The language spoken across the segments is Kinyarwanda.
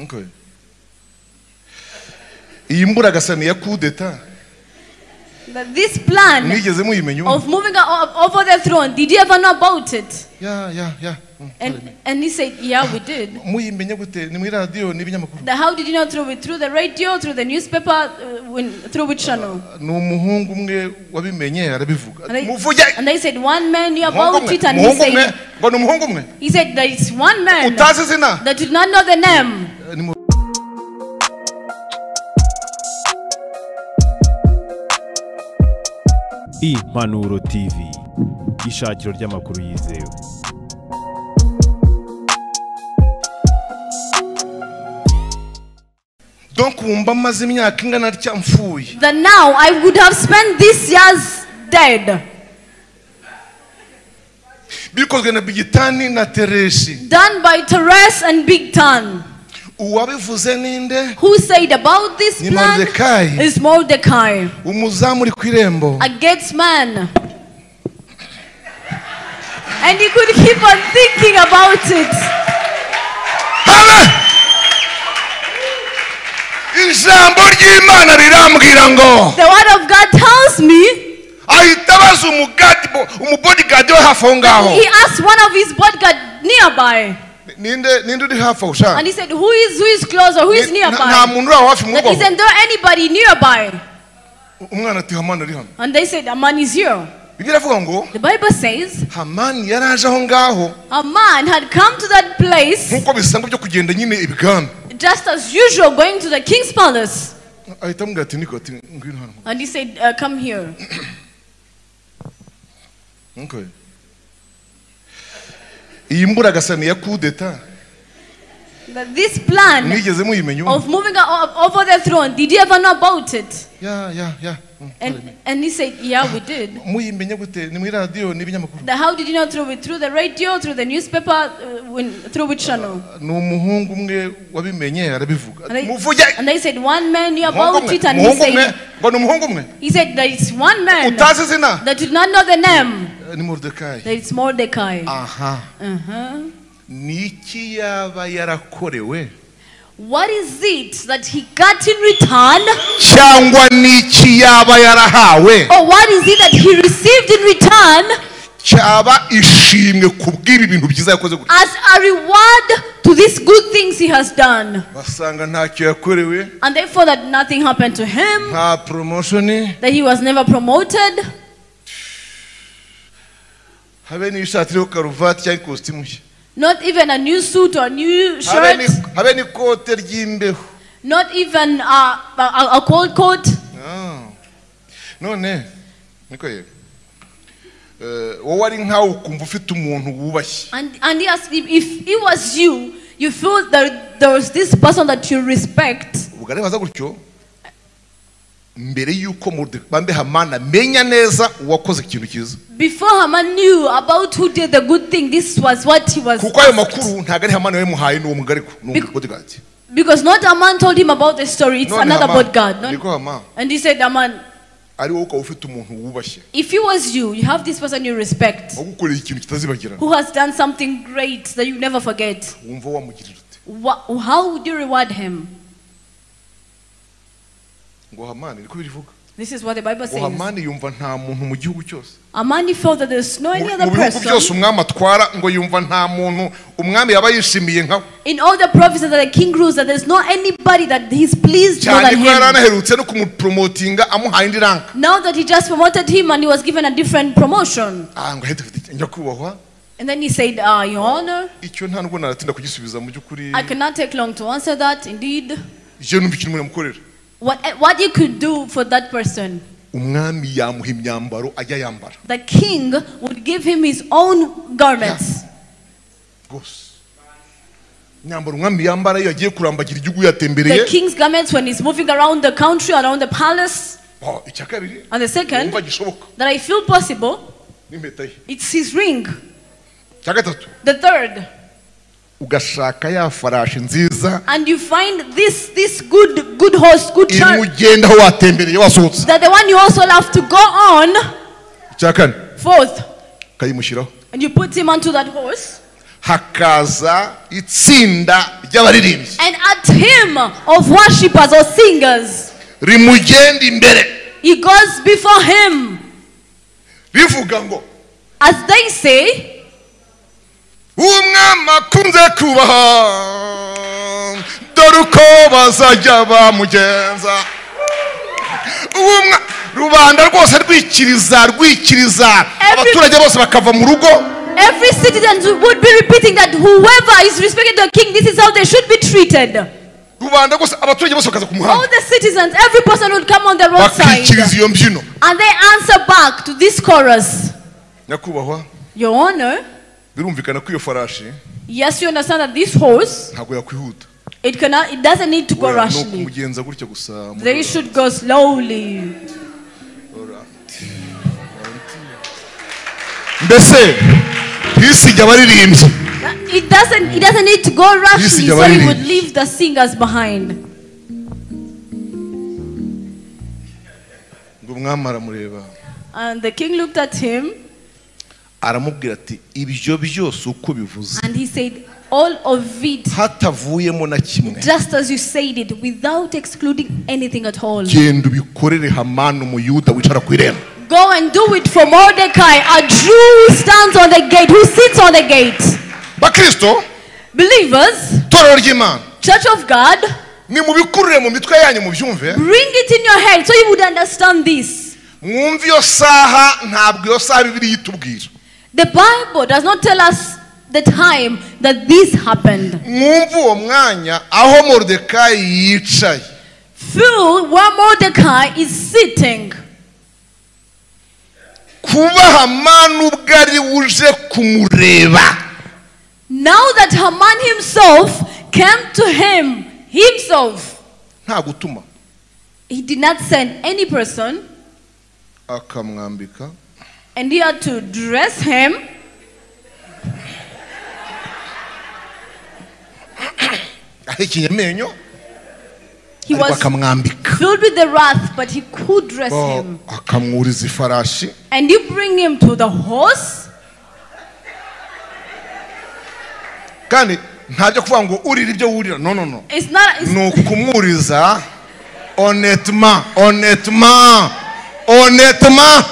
Okay. Iyi mburagasani ya coup d'etat. That this plan Mwigeze muyimenya ubu? of moving over the throne, did you ever know about it? Yeah. And he said, yeah, we did. Muyimenya gute? Ni muri radio n'ibinyamakuru. How did you know? Through the radio, through the newspaper, through which channel? Ni umuhungu umwe wabimenye arabivuga. And Muvuge. they said, one man knew Umuhungu about umwe. it, and he Umuhungu umwe. said, Ngo ni umuhungu umwe. he said there is one man Utazi izina. that did not know the name. Ni mu- Impanuro TV, ishakiro ry'amakuru yizewe. Donc wumva maze imyaka ingana atya mfuye. That now I would have spent these years dead. Bikozwe na Bigitani na Tereshi. Done by Teresh and Bigtan. Uwabivuze ninde? Who said about this Ni plan Mordecai. is Mordecai, Umuzamu uri ku irembo. a gatesman. And he could keep on thinking about it. Amen. Ijambo ry'Imana rirambwira ngo The word of God tells me. ahita abaza umubodyguard we hafi aho ngaho. He asked one of his bodyguard nearby. Ninde uri hafi aho sha? And he said, who is close or who is Nta nearby? muntu uri aho hafi mu That rugo. isn't there anybody nearby? Umwana ati Hamani ari hano. And they said, Haman is here. Bibiliya iravuga ngo The Bible says Hamani yaraje aho ngaho Haman had come to that place nkuko bisanzwe byo kugenda nyine ibwami. just as usual, going to the king's palace. Ahita amubwira ati niko ati ngwino hano. And he said, come here. Okay. Iyi mburagasani ya coup d'etat. That this plan Mwigeze muyimenya ubu? of moving over the throne, did you ever know about it? Yeah. And he said, yeah, we did. Muyimenya gute? Ni muri radio n'ibinyamakuru. How did you know? Through the radio, through the newspaper, through which channel? Ni umuhungu umwe wabimenye arabivuga. And Muvuge. they said, one man knew Umuhungu about umwe. it, and he Umuhungu umwe. said, Ngo ni umuhungu umwe. he said there is one man Utazi izina. that did not know the name. Ni Mordecai. That it's Mordecai. Aha. Ni iki yaba yarakorewe? What is it that he got in return? Cyangwa ni iki yaba yarahawe? Or what is it that he received in return? Cyaba ishimwe kubw'ibi bintu byiza yakoze gutya. As a reward to these good things he has done. Basanga ntacyo yakorewe. And therefore that nothing happened to him. Nta promotion. That he was never promoted. Habe n'ishati iriho karuvati cyangwa ikositimu nshya. Not even a new suit or a new shirt. Habe n'ikote ry'imbeho. Not even a cold coat. None niko yego. Wowe ari nkawe ukumva ufite umuntu wubashye. And he asked if it was you, you feel that there was this person that you respect. Ubwo aribaza gutyo mbere yuko bambe Hamani amenya neza uwakoze ikintu cyiza. Before Haman knew about who did the good thing, this was what he was. Kuko ayo makuru ntago ari Hamani wamuhaye n'uwo mugariko n'uwo bodyguard. Because not Haman told him about the story, it's another bodyguard. Niko Haman. And he said, Haman, ari wowe ukaba ufite umuntu wubashye. If it was you, you have this person you respect. Wagukoreye ikintu kitazibagirana. Who has done something great that you never forget. Wumva wamugirira ute? How would you reward him? Ngo Hamani niko birivuga. This is what the Bible says. Hamani yumva nta muntu mu gihugu cyose. Hamani felt that there's no any other Mu bihugu byose person. umwami atwara ngo yumva nta muntu umwami yaba yishimiye nkawe. In all the provinces that the king rules, that there's no anybody that he's pleased more than Cyane ko yari him. anaherutse no kumupromotinga amuhaye indi rank. Now that he just promoted him and he was given a different promotion. Ngo ahita afite nyakubahwa. And then he said, Your Honor, Icyo nta nubwo naratinda kugisubiza mu by'ukuri. I cannot take long to answer that. Indeed. Je numva ikintu mukorera. What you could do for that person? Umwami yamuha imyambaro ajya yambara. The king would give him his own garments. Rwose. Imyambaro umwami yambara iyo agiye kurambagira igihugu yatembereye. The king's garments when he's moving around the country, around the palace. Icya kabiri. And the second, Wumva gishoboka. that I feel possible, N'impeta ye. it's his ring. Icya gatatu. The third. Ugashaka ya farashi nziza. And you find this good horse, good chariot. Imugenda aho watembereye wasohotse. That the one you also love to go on. Icya kane. Fourth. Ukayimushyiraho. And you put him onto that horse. Hakaza itsinda ry'abaririmbyi. And a team of worshippers or singers. Rimugenda imbere. He goes before him. Rivuga ngo, as they say, umwami akunze kubaha, dore uko bazajya bamugenza. Rubanda rwose rwikiriza rwikiriza, abaturage bose bakava mu rugo. Every citizen would be repeating that whoever is respecting the king, this is how they should be treated. Rubanda rwose abaturage bose bakaza ku muhanda. All the citizens, every person would come on the roadside. Bakikiriza iyo mbyino. And they answer back to this chorus. Nyakubahwa, Your Honor, birumvikana ko iyo farashi, yes, you understand that this horse, ntabwo yakwihuta. It cannot, it doesn't need to go rushly. They should go slowly. It doesn't need to go rushly, so it would leave the singers behind. And the king looked at him. And he said, all of it, just as you said it, without excluding anything at all. Go and do it for Mordecai, a Jew who stands on the gate, who sits on the gate. Believers, Church of God, bring it in your head so you would understand this. The Bible does not tell us the time that this happened. Feel where Mordecai is sitting. Now that Haman himself came to him himself, he did not send any person, and he had to dress him. He was filled with the wrath, but he could dress him. And you bring him to the horse. No. It's not. It's honnêtement, honnêtement, honnêtement.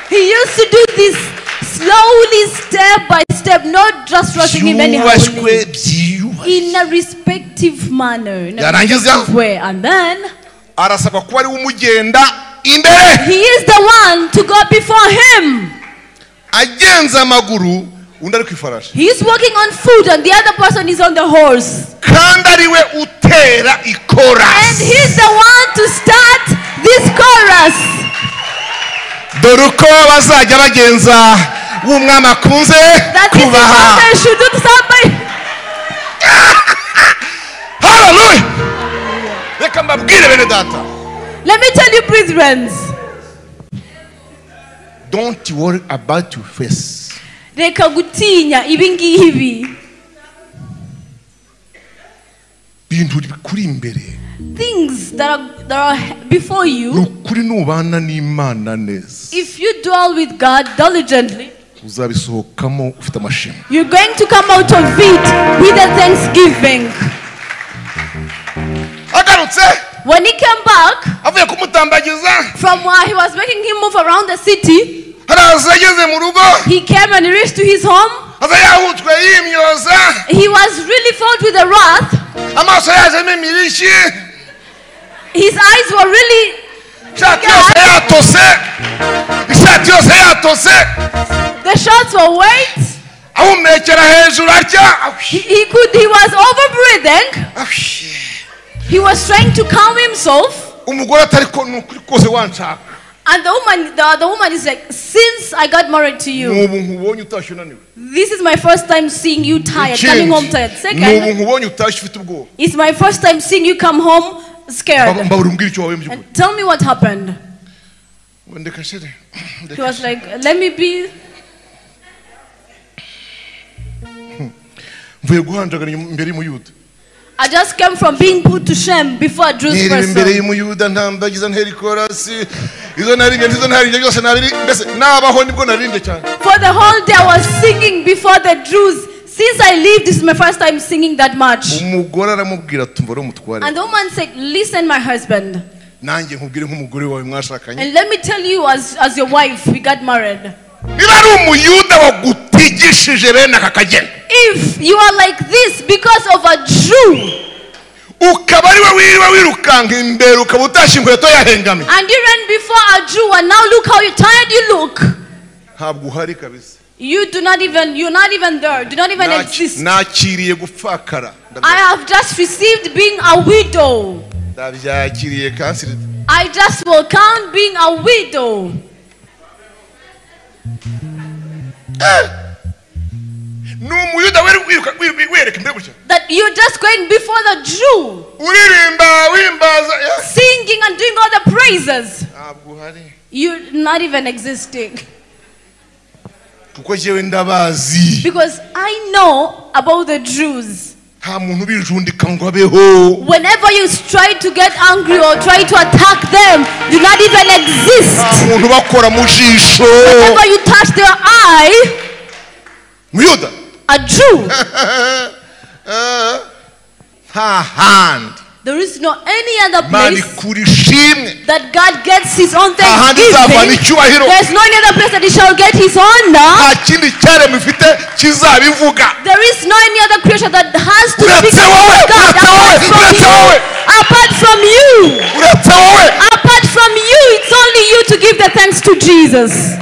He used to do this slowly, step by step, not just rushing him anyhow. In a respective manner, in a respective way. And then he is the one to go before him. He is walking on foot and the other person is on the horse. And he's the one to start this chorus. That is what they should do to somebody. Hallelujah. Let me tell you, brethren. Don't worry about your face. Reka gutinya ibi ngibi. Bintu bikuri imbere. Things that are before you. Nukuri nubana n'Imana neza. If you dwell with God diligently, uzabisohokamo ufite amashimwe. You're going to come out of it with a thanksgiving. Agarutse. When he came back avuye kumutambagiza, from where he was making him move around the city, he came and he reached to his home. He was really filled with the wrath. His eyes were really the shots were wet. He was over breathing. He was trying to calm himself. And the woman is like, since I got married to you, this is my first time seeing you tired, coming home tired. Second, it's my first time seeing you come home scared. And tell me what happened. He was like, let me be. I just came from being put to shame before a Jewish person. For the whole day I was singing before the Jews, Since I leave, this is my first time singing that much. Umugore aramubwira ati umva rero mutware. And the woman said, listen, my husband. Nanjye nkubwire nk'umugore wawe mwashakanye. And let me tell you, as your wife, we got married. Niba ari umuyuda wagutigishije bene aka kageni. If you are like this because of a Jew, ukaba ari we wirirwa wirukanka imbere ukaba utashye inkweto yahengamye. And you ran before a Jew, and now look how tired you look. Ntabwo uhari kabisa. You do not even, you're not even there. Do not even exist. Nakiriye gupfakara. I have just received being a widow. Ndabyakiriye kanseri. I just will count being a widow. Ni umuyuda wereka imbere gutya. That you're just going before the Jew. Uririmba wimbaza. Singing and doing all the praises. Ntabwo uhari. You're not even existing. Kuko jewe ndabazi. Because I know about the Jews. Nta muntu ubijundika ngo abeho. Whenever you try to get angry or try to attack them, do not even exist. Nta muntu ubakora mu jisho. Whenever you touch their eye, Muyuda. A Jew. Nta handi. There is no any other place that God gets his own thanksgiving. There is no any other place that he shall get his honor. There is no any other creature that has to speak about God apart from you. Apart from you, it's only you to give the thanks to Jesus.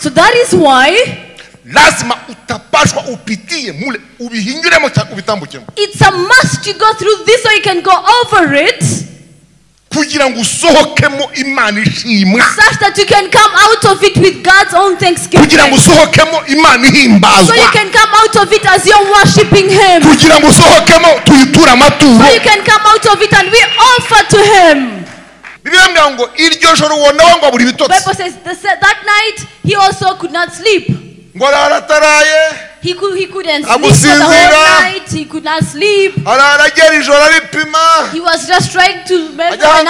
So that is why lazima utapashwa upitie mule ubihinyuremo cyangwa ubitambukemo. It's a must you go through this so you can go over it. Kugira ngo usohokemo Imana ishimwa. Such that you can come out of it with God's own thanksgiving. Kugira ngo usohokemo Imana ihimbazwa. So you can come out of it as you're worshiping him. Kugira ngo usohokemo tuyitura amaturo. So you can come out of it and we offer to him. Bibiliya ngo iryo joro uwo nawe ngo abura ibitotsi. Bible says that night he also could not sleep. Ngo arara ataraye. He couldn't sleep for the whole night. He could not sleep. Arara agera ijoro aripima. He was just trying to measure the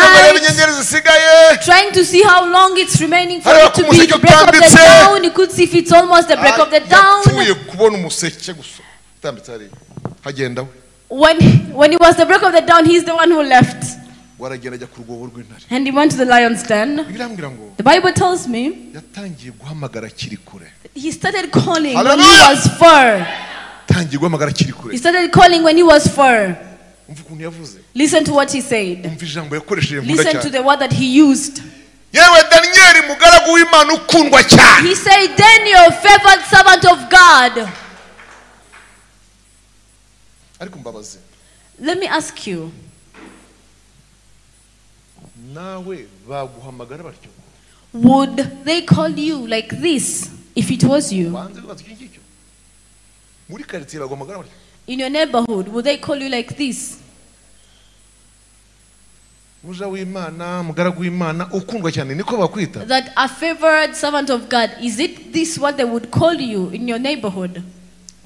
night, trying to see how long it's remaining for it to be the break of the dawn. He could see if it's almost the break of the dawn. Yapfuye kubona umuseke gusa utambitse hariya hagenda we. When it was the break of the dawn, he's the one who left. Waragenda ajya ku rwobo rw'intare. And he went to the lion's den. Bibiliya ngo The Bible tells me yatangiye guhamagara akiri kure. He started calling when he was far. Yatangiye guhamagara akiri kure. He started calling when he was far. Umva ukuntu yavuze. Listen to what he said. Umva ijambo yakoresheje nkunda Listen cyane. to the word that he used. Yewe Daniel mugaragu w'Imana ukundwa cyane. He said, Daniel, favored servant of God. Ariko mbabaze. Let me ask you. Nawe baguhamagara batyo? Would they call you like this if it was you? Banze bibaza iki ngicyo. Muri quartier baguhamagara batyo? In your neighborhood, would they call you like this? Muja w'Imana, mugaragu w'Imana ukundwa cyane niko bakwita. That a favored servant of God, is it this what they would call you in your neighborhood?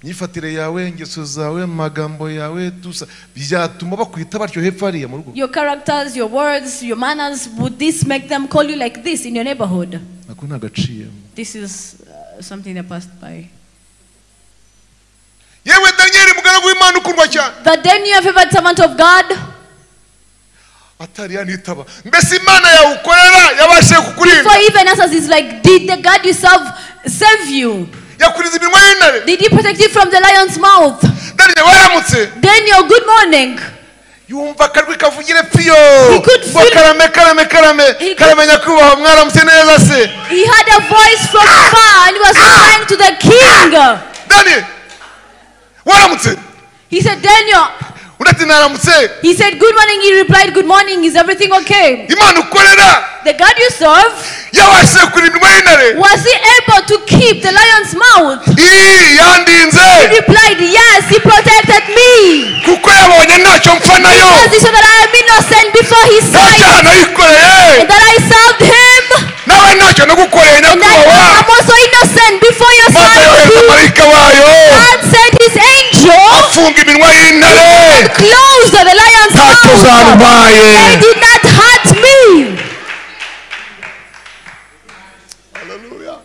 Myifatire yawe, ingeso zawe, amagambo yawe tusa byatuma bakwita batyo hepfo hariya mu rugo. Your characters, your words, your manners, would this make them call you like this in your neighborhood? Ako nagaciyemo. This is something that passed by. Yewe Daniel mugaragu w'Imana ukundwa cyane. That Daniel, favored servant of God. Atari yanitaba. Mbese Imana yawukorera yabashije kukurinda. Before even answers is like, did the God you serve save you? Yakurinze iminwa y'intare. Did he protect you from the lion's mouth? Daniel waramutse. Daniel, good morning. Yumva akajwi kavugira epfiyo. He could feel. Karame karame karame. Karame nyakubahwa mwaramutse neza se. He had a voice from far and he was crying to the king. Daniel waramutse. He said, Daniel. Undi naramutse. He said, good morning. He replied, good morning. Is everything okay? Imana ukorera. The God you serve, yabashije kurinda iminwa y'intare. Was he able to keep the lion's mouth? Yandinze. He replied, yes, he protected me. Kuko yabonye ntacyo mpfa nayo. Because he said that I am innocent before his sight. Nta cyaha nayikoreye. And that I served him. Nawe ntacyo nagukoreye And that nyakubahwa. I'm also innocent before your Maze sight. yohereza marayika wayo. God sent his angel. Afunga iminwa y'intare. And closed the lion's Ntacyo mouth. zantwaye. They did not hurt me. Hallelujah.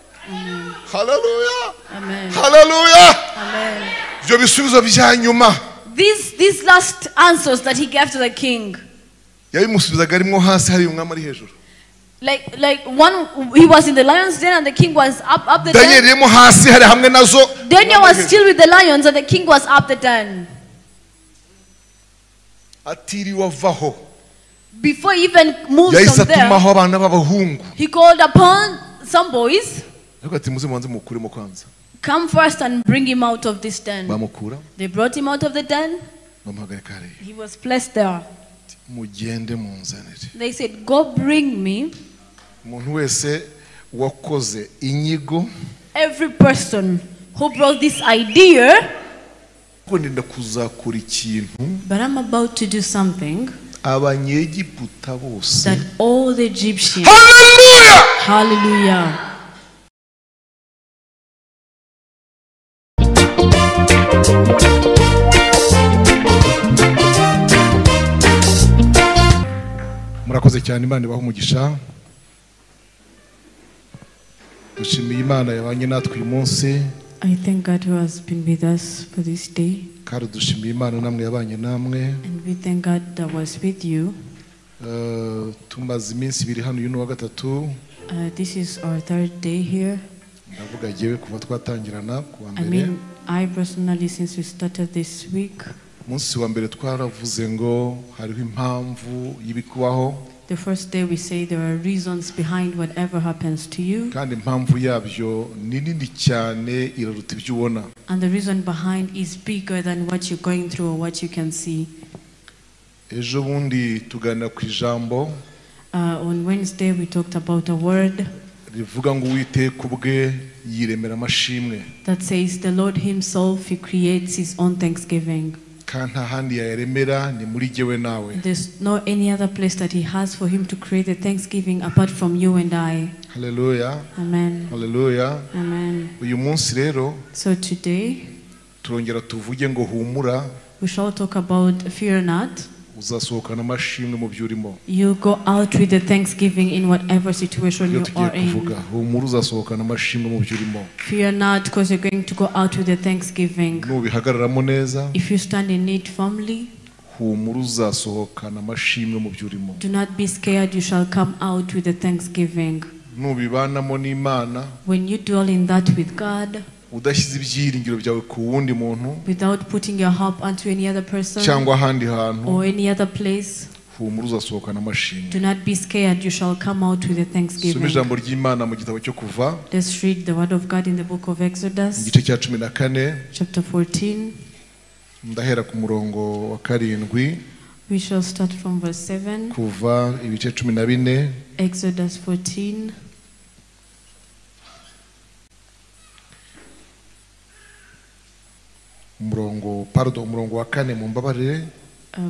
Hallelujah. Amen. Hallelujah. Amen. Bino bisubizo bya nyuma. These last answers that he gave to the king. Yabimusubizaga arimo hasi hari umwami ari hejuru. Like one, he was in the lion's den and the king was up the Daniel den. Arimo hasi hari hamwe nazo. Daniel was still with the lions and the king was up the den. Atiriwe avaho. Before he even moved Yahise from there, atumaho abana b'abahungu. he called upon some boys. Ariko ati muze mubanze mukuremo kwanza. Come first and bring him out of this den. Bamukura. They brought him out of the den. Bamuhagarika hariya. He was placed there. Mugende munzanire. They said, go bring me. Umuntu wese wakoze inyigo. Every person who brought this idea. Ko ndenda kuzakora ikintu. But I'm about to do something. Abanyegiputa bose. That all the Egyptians. Hallelujah! Hallelujah. Murakoze cyane, Imana ibahe umugisha. Dushimiye Imana yabanye natwe uyu munsi. I thank God who has been with us for this day. Kandi dushimiye Imana namwe yabanye namwe. And we thank God that was with you. Tumaze iminsi ibiri hano, uyu ni uwa gatatu. This is our third day here. Ndavuga jyewe kuva twatangirana ku wa I mbere. mean, I personally, since we started this week. Umunsi wa mbere twaravuze ngo hariho impamvu y'ibikubaho. The first day we say there are reasons behind whatever happens to you. Kandi impamvu yabyo ni nini cyane iraruta ibyo ubona. And the reason behind is bigger than what you're going through or what you can see. Ejo bundi tuganira ku ijambo. On Wednesday we talked about a word. Rivuga ngo Uwiteka ubwe yiremera amashimwe. That says the Lord himself, he creates his own thanksgiving. Kandi nta handi yayaremera ni muri jyewe nawe. There's no any other place that he has for him to create a thanksgiving apart from you and I. Hallelujah. Amen. Hallelujah. Amen. Uyu munsi rero, So today, turongera tuvuge ngo humura. We shall talk about fear not. Uzasohokana amashimwe mu byo urimo. You go out with the thanksgiving in whatever situation Iyo you tugiye are in. kuvuga humura uzasohokana amashimwe mu byo urimo. Fear not, because you're going to go out with the thanksgiving. Nubihagararamo neza, If you stand in it firmly, humura uzasohokana amashimwe mu byo urimo. Do not be scared, you shall come out with the thanksgiving. Nubibanamo n'Imana, When you dwell in that with God, udashyize ibyiringiro byawe ku wundi muntu, without putting your hope onto any other person, cyangwa ahandi hantu, or any other place, humura uzasohokana amashimwe. Do not be scared, you shall come out with a thanksgiving. Soma ijambo ry'Imana mu gitabo cyo Kuva. Let's read the word of God in the book of Exodus. Igice cya 14. Chapter 14. Ndahera ku murongo wa 7. We shall start from verse 7. Kuva ibice 14. Exodus 14. Umurongo, pardon, umurongo wa 4 mumbabarire.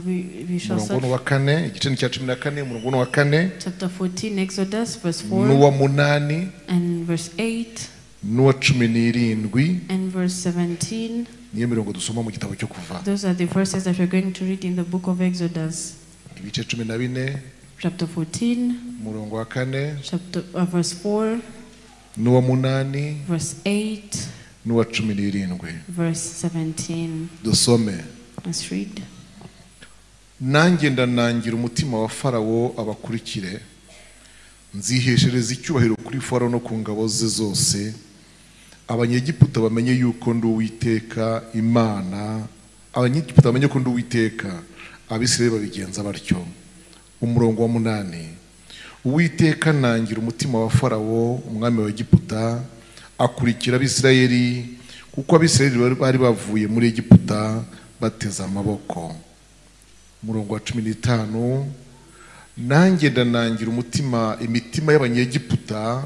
We shall start Umurongo wa 4, igice cya 14, umurongo wa 4. Chapter 14, Exodus, verse 4. N'uwa 8. And verse 8. N'uwa 17. And verse 17. Niyo mirongo dusoma mu gitabo cyo Kuva. Those are the verses that we're going to read in the book of Exodus. Ibice 14. Chapter 14. Umurongo wa 4. Chapter, verse 4. N'uwa 8. Verse 8. N'uwa 17. Verse 17. Dusome. Let's read. Nanjye ndanangira umutima wa Farawo abakurikire, nziheshereza icyubahiro kuri Farawo no ku ngabo ze zose, Abanyegiputa bamenye yuko ndi Uwiteka Imana, Abanyegiputa bamenye ko ndi Uwiteka, Abisirayeli babigenza batyo. Umurongo wa 8. Uwiteka nangira umutima wa Farawo umwami wa Egiputa, akurikira Abisirayeli, kuko Abisirayeli bari bavuye muri Egiputa bateze amaboko. Umurongo wa 15. Nanjye ndanangira umutima imitima y'Abanyegiputa,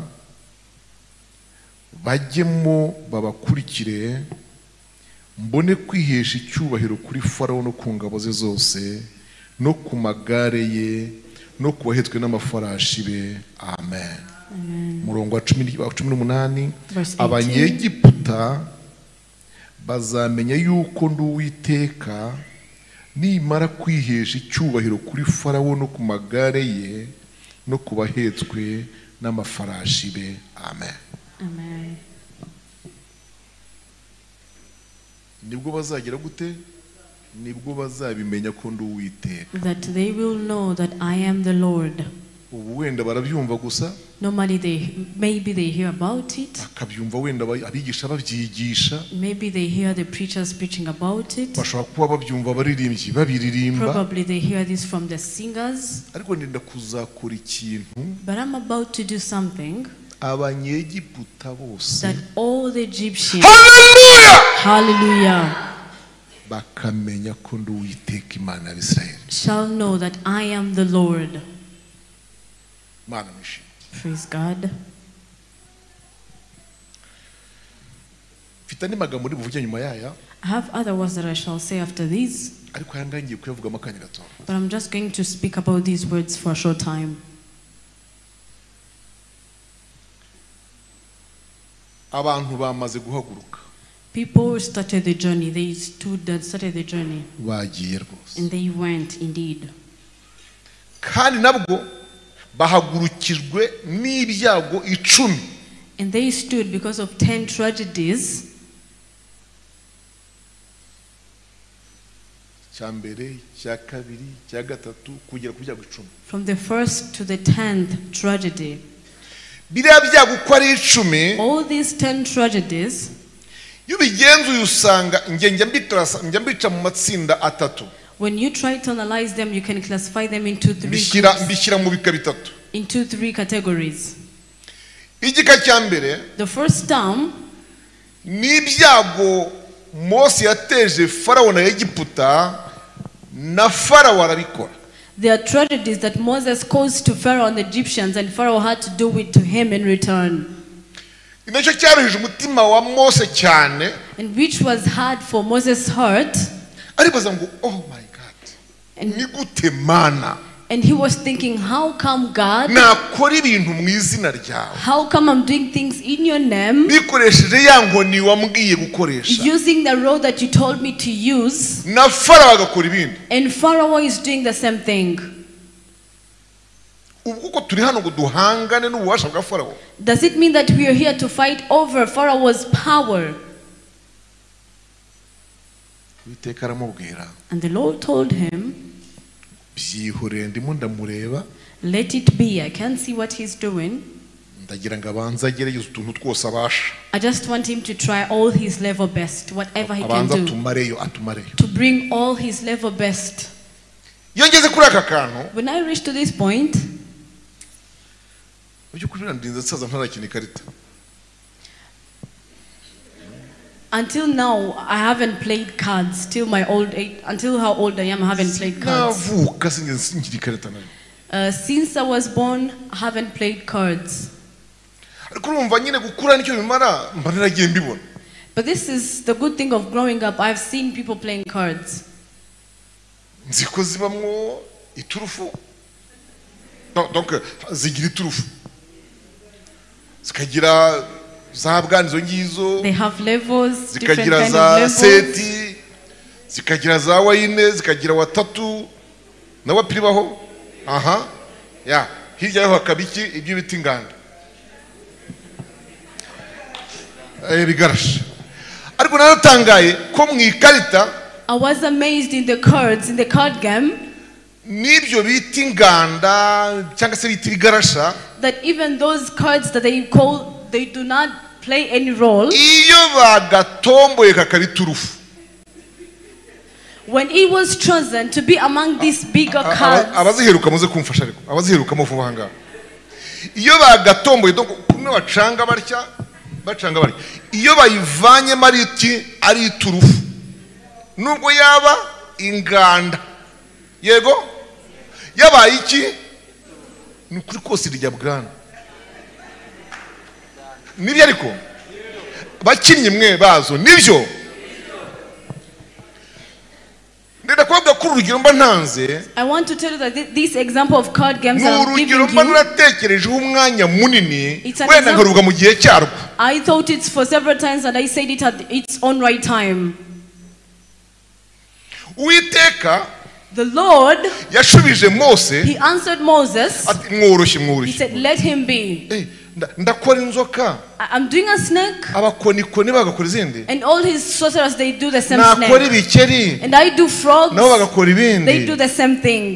bajyemo babakurikire, mbone kwihesha icyubahiro kuri Farawo no ku ngabo ze zose, no ku magare ye, no ku bahetswe n'amafarashi be. Amen. Umurongo wa 18. Abanyegiputa bazamenya yuko ndi Uwiteka, nimara kwihesha icyubahiro kuri Farawo no ku magare ye, no ku bahetswe n'amafarashi be. Amen. Amen. Nibwo bazagira gute? Nibwo bazabimenya ko ndi Uwiteka. That they will know that I am the Lord. Ubu wenda barabyumva gusa. Normally maybe they hear about it. Bakabyumva wenda abigisha babyigisha. Maybe they hear the preachers preaching about it. Bashobora kuba babyumva abaririmbyi babiririmba. Probably they hear this from the singers. Ariko ndenda kuzakora ikintu. But I'm about to do something. Abanyegiputa bose. That all the Egyptians. Hallelujah! Hallelujah. Bakamenya ko ndi Uwiteka Imana y'Abisirayeli. Shall know that I am the Lord. Mana mwishimye. Praise God. Mfite andi magambo ndi buvuge nyuma yaya. I have other words that I shall say after these. Ariko aya ngaya ngiye kuyavugamo akanya gato. But I'm just going to speak about these words for a short time. Abantu bamaze guhaguruka. People started the journey. They stood and started the journey. Bagiye rwose. And they went indeed. Kandi nabwo bahagurukijwe n'ibyago 10. And they stood because of 10 tragedies. Cya mbere, cya kabiri, cya gatatu kugera ku byago 10. From the first to the 10th tragedy. Biriya byago uko ari 10. All these 10 tragedies. Iyo ubigenzuye usanga njya mbica mu matsinda atatu. When you try to analyze them, you can classify them into three groups, mbishyira mu bika bitatu. Into three categories. Igika cya mbere. The first term. Ni ibyago Mose yateje Farawo na Egiputa na Farawo arabikora. There are tragedies that Moses caused to Pharaoh and the Egyptians, and Pharaoh had to do it to him in return. Nicyo cyaruhije umutima wa Mose cyane. And which was hard for Moses' heart. Aribaza ngo oh my God. Ni gute Mana? And he was thinking, how come God? Nakora ibintu mu izina ryawe. How come I'm doing things in your name? Bikoresheje ya nkoni wambwiye gukoresha. Using the rod that you told me to use. Na Farawo agakora ibindi. And Pharaoh is doing the same thing. Ubwo turi hano ngo duhangane n'ububasha bwa Farawo. Does it mean that we are here to fight over Pharaoh's power? Uwiteka aramubwira. And the Lord told him, Byihorere ndimo ndamureba. Let it be. I can't see what he's doing. Ndagira ngo abanze agerageze utuntu twose abasha. I just want him to try all his level best, whatever he can do. Abanze atumareyo. To bring all his level best. Iyo ngeze kuri aka kantu. When I reach to this point, by'ukuri ndinze nsaza ntarakina ikarita. Until now, I haven't played cards. Till my old age, until how old I am, I haven't played cards. Since I was born, I haven't played cards. But this is the good thing of growing up. I've seen people playing cards. Donc zigira iturufu. Zikagira za bwanizo ngizo. They have levels, different zikagira kind za of levels. Seti, zikagira za wayine, zikagira watatu na wapiribaho. Aha. Ya, hirya yaho hakabiki ibyo biti inganda. Bigarasha. Ariko naratangaye ko mu ikarita. I was amazed in the cards, in the card game. Nibyo biti inganda cyangwa se biti bigarasha. That even those cards that they call, they do not play any role. Iyo bagatomboye kakabiturufu. When it was chosen to be among these bigger cards. Abaziheruka muze kumfasha ariko. Abaziheruka muvuba hanga. Iyo bagatomboye donc kumwe bacanga barya, bacanga barya. Iyo bayivanye mariti ari iturufu. Nubwo yaba inganda. Yego? Yabaye iki? Ni kuri kose rijya bwana. Nibyo ariko bakinnye mwe bazo nibyo. Ndakubwira ko urugero mba ntanze. I want to tell you that this example of card games that I'm giving urugero mba you, naratekerejeho umwanya munini wenda nkaruvuga mu gihe cyarwo. I thought it for several times and I said it at its own right time. Uwiteka, the Lord, yashubije Mose. He answered Moses. Ati mworoshye mworoshye. He said, let him be. Ndakora inzoka. I'm doing a snake. Abakonikoni bagakora izindi. And all his sorcerers, they do the same snake. Nakora ibikeri. And I do frogs. Nabo bagakora ibindi. They do the same thing.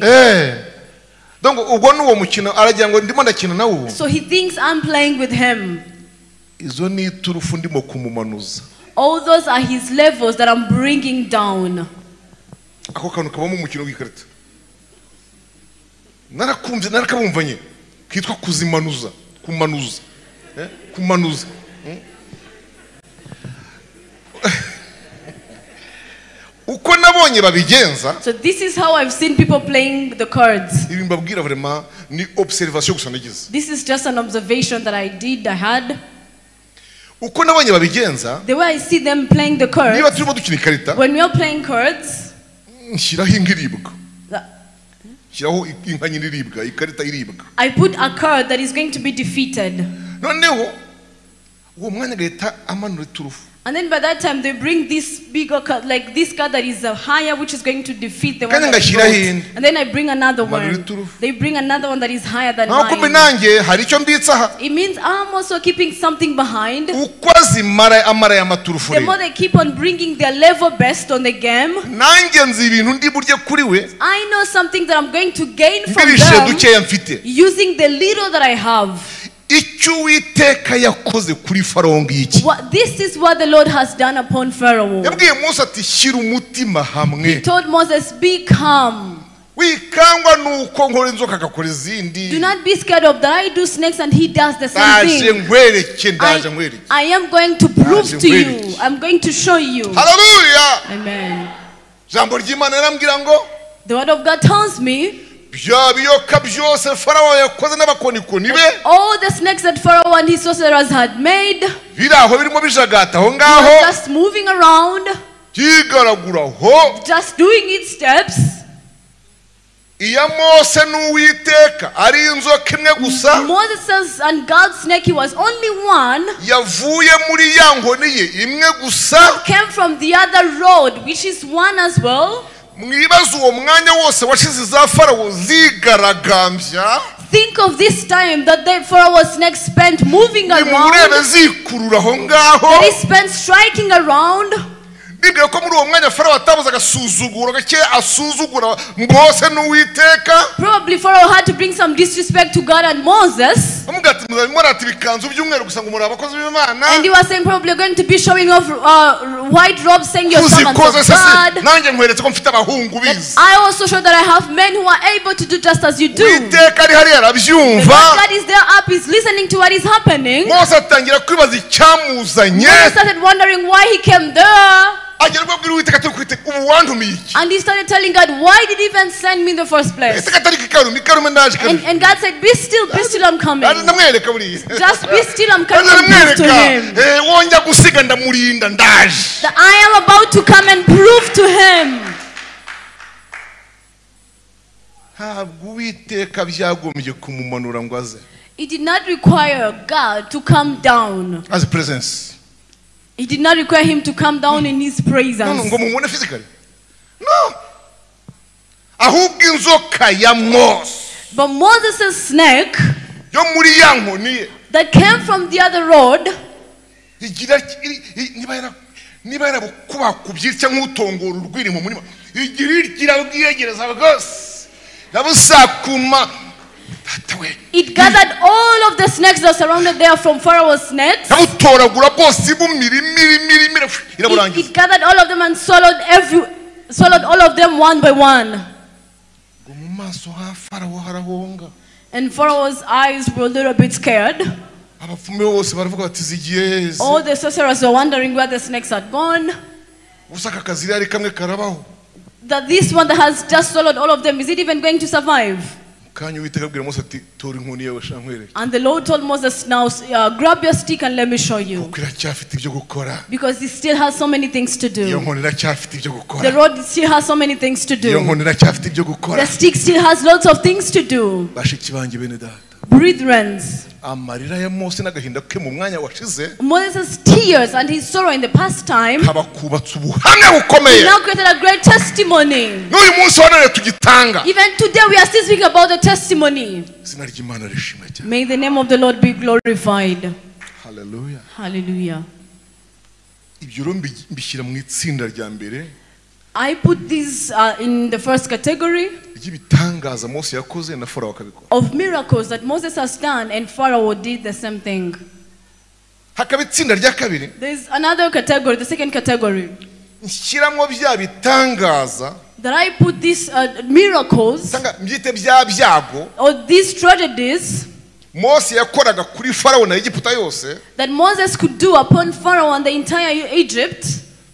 Donc ubwo nuwo mukino aragira ngo ndimo ndakina nawo. So he thinks I'm playing with him. Izo ni iturufu ndimo kumumanuza. All those are his levels that I'm bringing down. Ako kantu kabamo umukino w'ikarita. Narakumvye narakabumvanye kitwa kuzimanuza, kumanuza. Kumanuza. Uko nabonye babigenza. So this is how I've seen people playing the cards. Ibi mbabwira vraiment ni observation gusa nagize. This is just an observation that I had. Uko nabonye babigenza. The way I see them playing the cards. Niba turimo dukina ikarita. When we are playing cards. Nshyiraho inka iribwa. Nshyiraho inka nyine iribwa, ikarita iribwa. I put a card that is going to be defeated. Noneho uwo mwanya agahita amanura iturufu. And then by that time they bring this bigger card, like this card that is higher, which is going to defeat the one that I brought. And then I bring another one. They bring another one that is higher than mine. It means I'm also keeping something behind. The more they keep on bringing their level best on the game, I know something that I'm going to gain from them using the little that I have. This is what the Lord has done upon Pharaoh. He told Moses, be calm. Do not be scared of that. I do snakes and he does the same thing. I am going to prove to you. I'm going to show you. Hallelujah. Amen. The word of God tells me all the snakes that Pharaoh and his sorcerers had made, was just moving around, just doing its steps. Moses and God's snake, he was only one. Came from the other road, which is one as well. Think of this time that the Pharaoh's snake spent moving around, that he spent striking around. Probably Pharaoh had to bring some disrespect to God and Moses. And he was saying, probably you're going to be showing off white robes, saying you're servants of God. I also show that I have men who are able to do just as you do. God is there up, is listening to what is happening. Moses started wondering why he came there. And he started telling God, why did he even send me in the first place? And God said, be still, I'm coming. Just be still, I'm coming and prove to him that I am about to come and prove to him. It did not require God to come down. As a presence. It did not require him to come down in his presence. No, physically. No. But Moses' snake that came from the other road, it gathered all of the snakes that surrounded there from Pharaoh's snakes. It gathered all of them and swallowed all of them one by one. And Pharaoh's eyes were a little bit scared. All the sorcerers were wondering where the snakes had gone. That this one that has just swallowed all of them, is it even going to survive? And the Lord told Moses, now grab your stick and let me show you. Because he still has so many things to do. The rod still has so many things to do. The stick still has lots of things to do. Brethren, Amarira ya Mose n'agahinda ke mu mwanya washize Moses' tears and his sorrow in the past time kaba kubatse ubuhamya bukomeye. He now created a great testimony. N'uyu munsi wa none tugitanga. Even today we are still speaking about the testimony. Izina ry'Imana rishimwe cyane. May the name of the Lord be glorified. Hallelujah. Hallelujah. Ibyo rero mbishyira mu itsinda rya mbere. I put this in the first category ry'ibitangaza Mose yakoze na Farawo akabikora. of miracles that Moses has done and Pharaoh did the same thing. Hakaba itsinda rya kabiri. There's another category, the second category. Nshyiramo bya bitangaza That I put these miracles cyangwa mbyite bya byago or these tragedies Mose yakoraga kuri Farawo na Egiputa yose that Moses could do upon Pharaoh and the entire Egypt.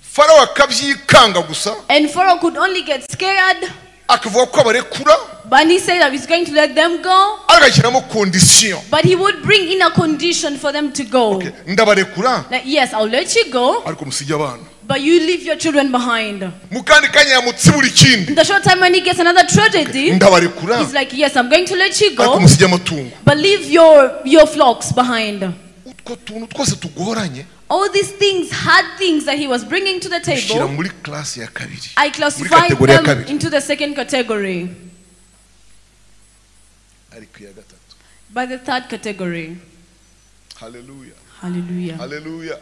Farawo akabyikanga gusa. And Pharaoh could only get scared. Akavuga ko abarekura. But he said that he's going to let them go. Agashyiramo condition. But he would bring in a condition for them to go. Okay. Ndabarekura. Like, yes, I'll let you go. Ariko musige abana. But you leave your children behind. Mu kandi kanya yamutsibura ikindi. In the short time when he gets another tragedy, Ndabarekura. he's like, yes, I'm going to let you go. Ariko musige amatungo. But leave your flocks behind. Utwo tuntu twose tugoranye. All these things, hard things that he was bringing to the table, I classified them into the second category. By the third category. Hallelujah. Hallelujah. Hallelujah.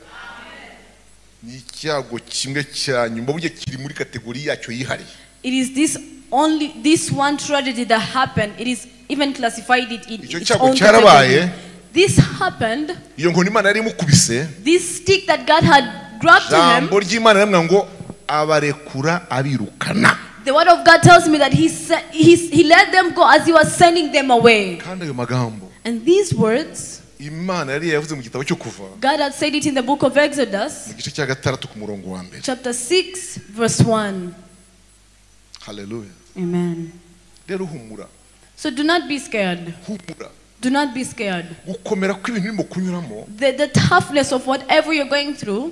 It is this one tragedy that happened. It is even classified it in its own category. This happened. This stick that God had grabbed to him. The word of God tells me that he let them go as he was sending them away. And these words, God had said it in the book of Exodus, chapter 6, verse 1. Hallelujah. Amen. So do not be scared. Do not be scared. The toughness of whatever you're going through,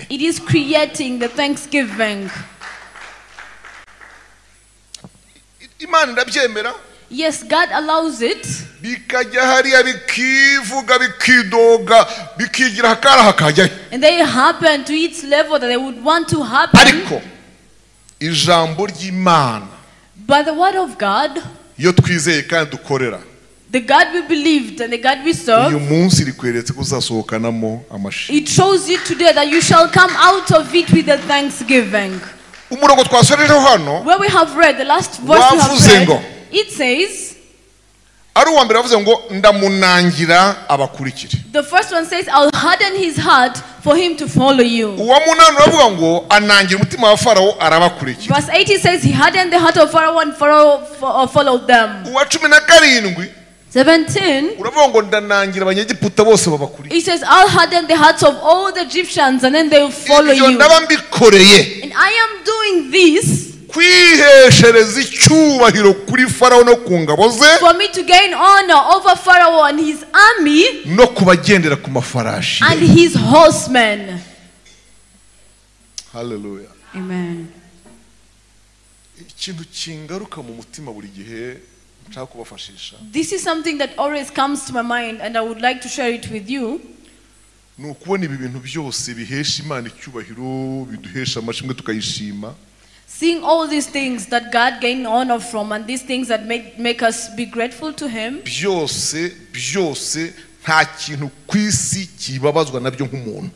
it is creating the thanksgiving. Yes, God allows it. And they happen to each level that they would want to happen. By the word of God, the God we believed and the God we serve, it shows you today that you shall come out of it with a thanksgiving. Where we have read, the last verse we have read, it says, the first one says, I'll harden his heart for him to follow you. Verse 80 says, he hardened the heart of Pharaoh and Pharaoh followed them. 17, it says, I'll harden the hearts of all the Egyptians and then they will follow you. And I am doing this for me to gain honor over Pharaoh and his army and his horsemen. Hallelujah. Amen. This is something that always comes to my mind and I would like to share it with you. Seeing all these things that God gained honor from and these things that make us be grateful to him. Byose byose nta kintu kwisi kibabazwa nabyo nk'umuntu.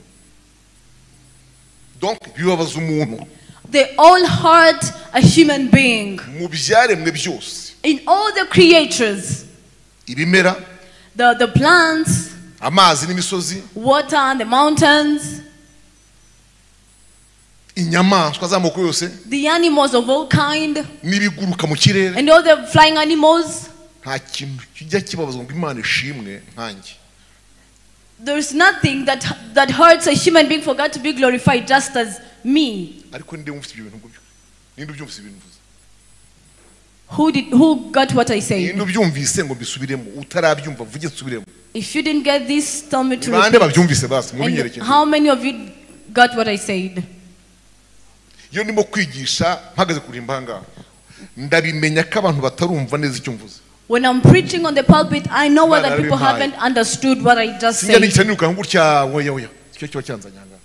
Donc bibabaza umuntu. They all hurt a human being. Mu byaremwe byose. In all the creatures. Ibimera. The plants. Amazi n'imisozi. Water and the mountains. Inyamaswa z'amoko yose. The animals of all kind. N'ibiguruka mu kirere. And all the flying animals. Nta kintu kijya kibabazwa ngo Imana ishimwe nkanjye. There's nothing that hurts a human being for God to be glorified just as me. Ariko ninde wumvise ibyo bintu ngubyo? Ninde ubyumvise ibintu mvuze? Who got what I said? Ninde ubyumvise ngo mbisubiremo? Utarabyumva vuge nsubiremo. If you didn't get this, tell me to Bande repeat. babyumvise basi mubinyerekeze. How many of you got what I said? Iyo ndimo kwigisha mpagaze kurimba ngaha ndabimenya ko abantu batarumva neza icyo mvuze. When I'm preaching on the pulpit, I know whether Imana people yarabimpaye. Haven't understood what I just Sinjya said. nicara nirukanka gutya oya oya icyo kiba cyanzanye aha ngaha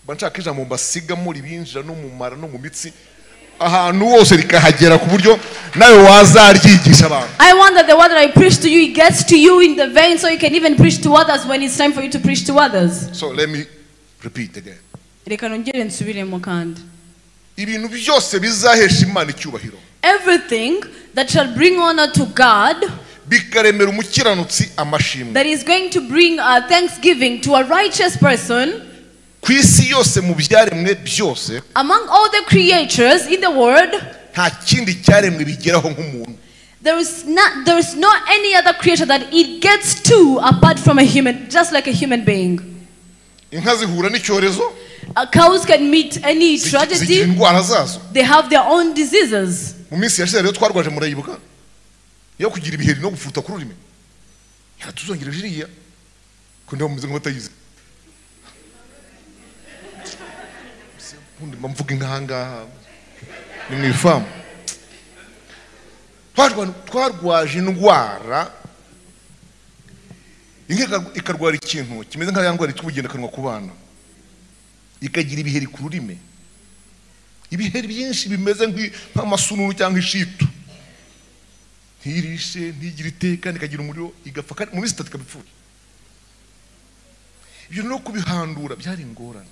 mba nshaka ijambo mbasigamo ribinjira no mu mara no mu mitsi ahantu hose rikahagera ku buryo nawe wazaryigisha abantu. I want that the word that I preach to you, it gets to you in the vein so you can even preach to others when it's time for you to preach to others. So let me repeat again. Reka nongere nsubiremo kandi. Ibintu byose bizahesha Imana icyubahiro Everything that shall bring honor to God, bikaremera umukiranutsi amashimwe that is going to bring a thanksgiving to a righteous person, ku isi yose mu byaremwe byose among all the creatures in the world, nta kindi cyaremwe bigeraho nk'umuntu. there is not any other creature that it gets to apart from a human, just like a human being. Inka zihura n'icyorezo Cows can meet any zigira tragedy. Indwara zazo. They have their own diseases. Mu minsi yashize rero twarwaje murayibuka yo kugira ibiheri no gufuta ku rurimi yaratuzongereje iriya ko ndaba mumeze nk'abatayizi ubundi mba mvuga inka ahangaha ni mu ifamu. Twarwaje indwara inka ikarwara ikintu kimeze nka ya ndwara yitwa ubugendakanwa ku bana ikagira ibiheri ku rurimi ibiheri byinshi bimeze nk'amasununu cyangwa ishitu ntirishe ntigire iteka ikagira umuriro igapfa kandi mu minsi itatu ikaba ipfuye. Ibyo no kubihandura byari ingorane.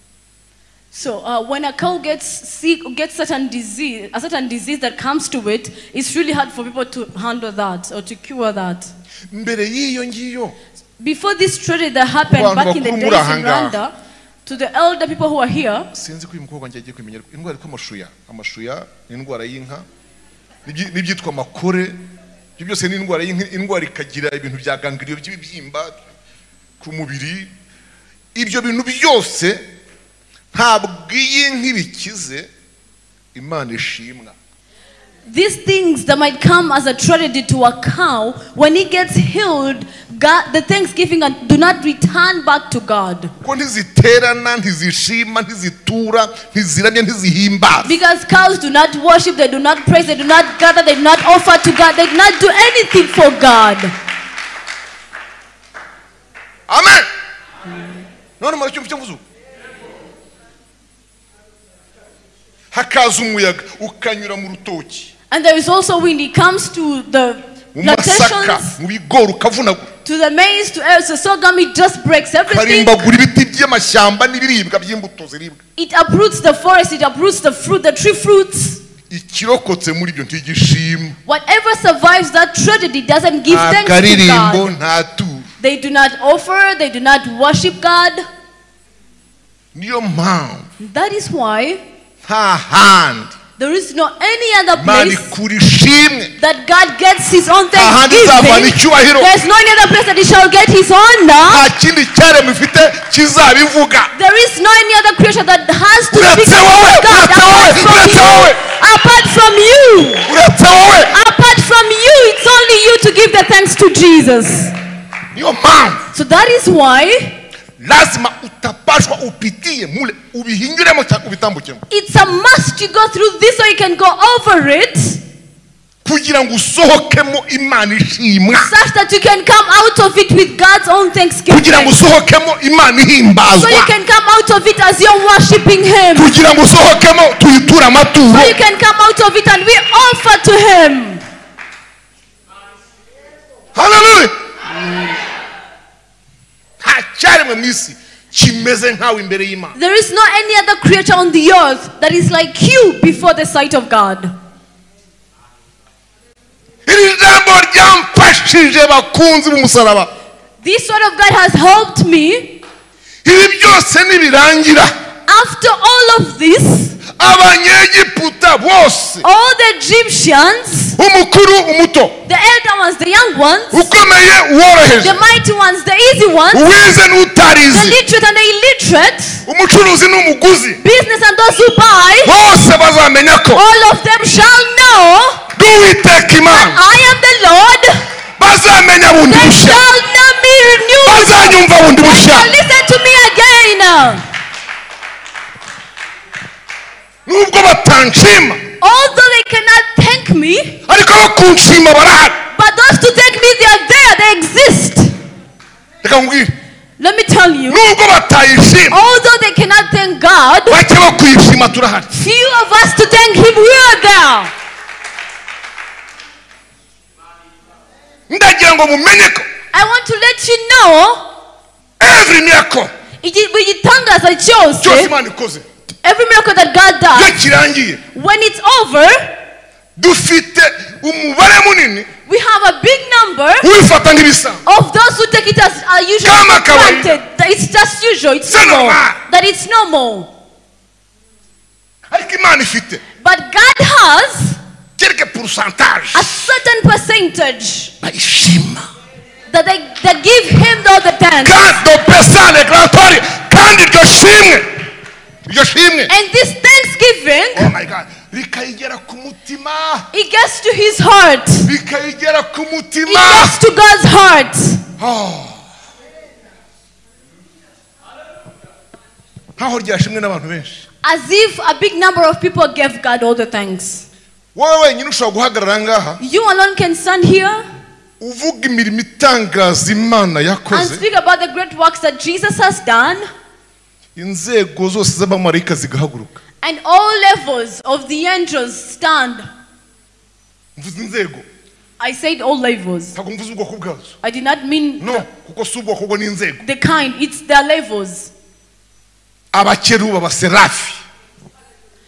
So when a cow gets sick, gets certain disease, a certain disease that comes to it, it's really hard for people to handle that or to cure that. Mbere y'iyo ngiyo Before this tragedy that happened Ku bantu back in the bakuru days muri in aha ngaha. Rwanda, to the elder people who are here, sinzi ko uyu mukobwa wanjye agiye kumenya ariko indwara yitwa amashuya amashuya ni indwara y'inka n'ibyitwa amakore ibyo byose ni indwara y'inka indwara ikagira ibintu bya ganglion by'ibibyimba ku mubiri ibyo bintu byose ntabwo iyi nka ibikize Imana ishimwa. These things that might come as a tragedy to a cow, when it gets healed, God, the thanksgiving and do not return back to God. Kuko ntiziterana ntizishima ntizitura ntiziramya ntizihimbaza. Because cows do not worship, they do not praise, they do not gather, they do not offer to God, they do not do anything for God. Amen. None muracyumva icyo mvuze ubu hakaza umuyaga ukanyura mu rutoki And there is also wind, it comes to the mu masaka plantations, mu bigori ukavunagura to the maize, to the sorghum, it just breaks everything. karimbagura ibiti by'amashyamba n'ibiribwa by'imbuto ziribwa. It uproots the forest, it uproots the fruit, the tree fruits. Ikirokotse muri ibyo ntigishima. Whatever survives that tragedy doesn't give Nta thanks to karirimbo God. nta turo. They do not offer, they do not worship God. Niyo mpamvu That is why nta handi there is no any other Imana place ikura ishimwe that God gets his own nta handi izavana thanksgiving. icyubahiro. There's no any other place that he shall get his honor. Nta kindi cyaremwe ifite kizabivuga. There is no any other creature that has to speak Uretse wowe, about God uretse wowe, apart from uretse you. wowe. Apart from you. Uretse wowe. Apart from you, it's only you to give the thanks to Jesus. Niyo mpamvu So that is why lazima utapashwa upitie mule ubihinyuremo cyangwa ubitambukemo it's a must you go through this so you can go over it kugira ngo usohokemo Imana ishimwa such that you can come out of it with God's own thanksgiving. kugira ngo usohokemo Imana So ihimbazwa you can come out of it as you're worshiping Him. Kugira ngo usohokemo tuyiture amaturo. So you can come out of it and we offer to Him. Haleluya nta cyaremwe mu isi kimeze nkawe imbere y'Imana. There is no any other creature on the earth that is like you before the sight of God. Iri jambo ryamfashije bakunzi b'umusaraba. This word of God has helped me. Ibi byose nibirangira After all of this, Abanyegiputa bose all the Egyptians, umukuru umuto the elder ones, the young ones, ukomeye uworoheje the mighty ones, the easy ones, uwize the n'utarize literate and the illiterate, umucuruzi n'umuguzi business and those who buy, bose bazamenya ko all of them shall know Uwiteka Imana I am the Lord. Bazamenya bundi They bushya shall know me renewed. bazanyumva bundi They bushya shall listen to me again. Nubwo batanshima Although they cannot thank me, Ariko abo kunshima barahari. But those to thank me, they are there, they exist. Reka nkubwire. Let me tell you, Nubwo batayishima, although they cannot thank God, bake bo kuyishima turahari. few of us to thank Him, we are there. Ndagira ngo mumenye ko I want to let you know, every miracle buri gitangaza cyose cyose, Imana ikoze, every miracle that God iyo does, kirangiye, when it's over, dufite umubare munini we have a big number ubifata nk'ibisanzwe. of those who take it as usual Kama for kawaida. granted, that it's just usual, it's C'est normal, normal. that it's normal. Ariko Imana ifite But God has quelque pourcentage a certain percentage bayishima. that they that give Him all the thanks. Kandi pesale grantori, kandi iryo shimwe, iryo shimwe, And this thanksgiving, oh my God, rikayigera ku mutima, it gets to his heart. rikayigera ku It mutima. gets to God's heart. Oh. Nkaho ryashimwe n'abantu benshi. As if a big number of people gave God all the thanks. Wowe wenyine ushobora guhagarara ngaha, You alone can stand here uvuga imirimo itangaza Imana and yakoze, speak about the great works that Jesus has done, inzego zose z'abamarayika zigahaguruka. and all levels of the angels stand. Mvuze inzego. I said all levels. Ntabwo mvuze ubwoko bwazo. I did not mean No, kuko si ubwoko bwo n'inzego. the kind, it's their levels. Abakeruba, abaserafi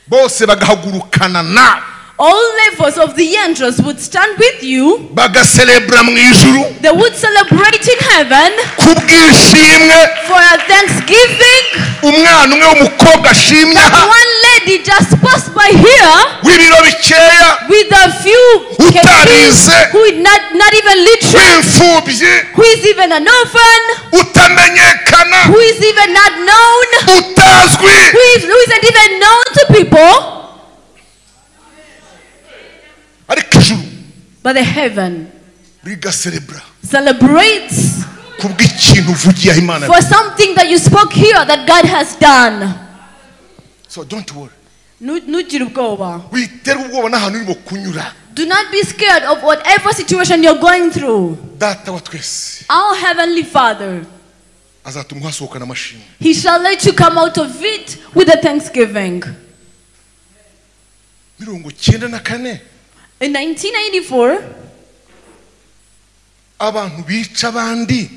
bose bagahagurukana nawe. All levels of the angels would stand with you. Bagaserebura mu ijuru. They would celebrate in heaven Kubwishimwe. for a thanksgiving. Umwana umwe w'umukobwa ashimye That aha. one lady just passed by here W'ibiro bikeya. with a few Utarize. kids who is not even literate, W'imfubyi. who is even an orphan, Utamenyekana. who is even not known, Utazwi. who isn't even known to people. Ariko ijuru But the heaven rigaserebura celebrates kubw'ikintu uvugiye aho Imana. for something that you spoke here that God has done. So don't worry. Ntugire ubwoba. Witerwa ubwoba n'ahantu urimo kunyura. Do not be scared of whatever situation you're going through. Data wa twese Our heavenly Father, azatuma uhasohokana amashimwe. He shall let you come out of it with a thanksgiving. 94 In 1994, abantu bica abandi,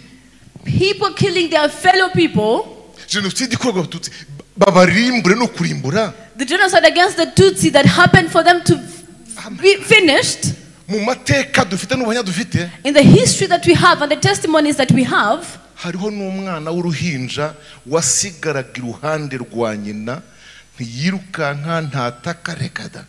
people killing their fellow people, jenoside ikorwa abatutsi babarimbure no kurimbura. The genocide against the Tutsi that happened for them to be finished. Mu mateka dufite n'ubuhamya dufite, In the history that we have and the testimonies that we have, hariho n'umwana w'uruhinja wasigaraga iruhande rwa nyina, ntiyirukanka, ntataka, reka da.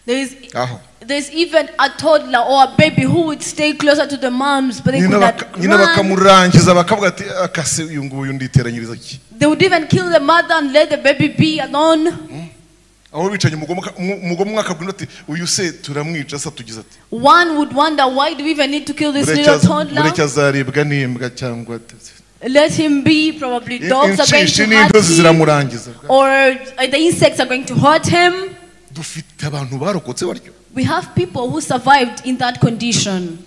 There's even a toddler or a baby who would stay closer to the moms, but they could not Nyina run. bakamurangiza bakavuga ati akase uyu nguyu nditeranyiriza ki. They would even kill the mother and let the baby be alone. Aho bicanye umugome umwe akabwira ati uyu se turamwica sa tugize ati. One would wonder, why do we even need to kill this little toddler? Mureke azaribwa n'imbwa cyangwa Let him be. Probably dogs are going to Inshishi hurt n'intozi him, or the insects are going to hurt him. Dufite abantu barokotse baryo. We have people who survived in that condition.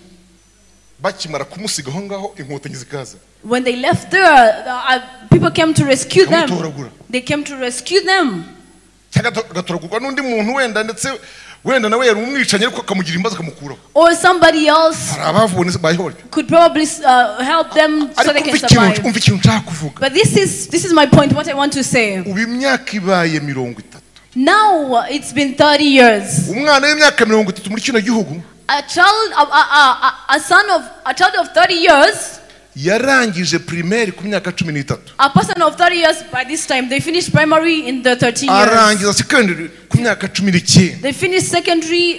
Bakimara kumusiga aho ngaho inkotanyi zikaza. When they left there, people came to rescue them. Bakamutoragura. They came to rescue them. Cyangwa agatoragurwa n'undi muntu wenda, ndetse wenda nawe yari umwicanyi ariko akamugira imbabazi akamukuraho. Or somebody else Hari abavubonetse bayiho batyo. could probably help them so they Ariko can umva ikintu, survive. umva ikintu nshaka kuvuga. But this is my point, what I want to say. Ubu imyaka ibaye 30. Now it's been 30 years. Umwana w'imyaka 30 muri kino gihugu, A child, a son of a child of 30 years, yarangije primaire ku myaka 13. A person of 30 years by this time, they finished primary in the 13 years. Arangiza secondary ku myaka 19. They finished secondary,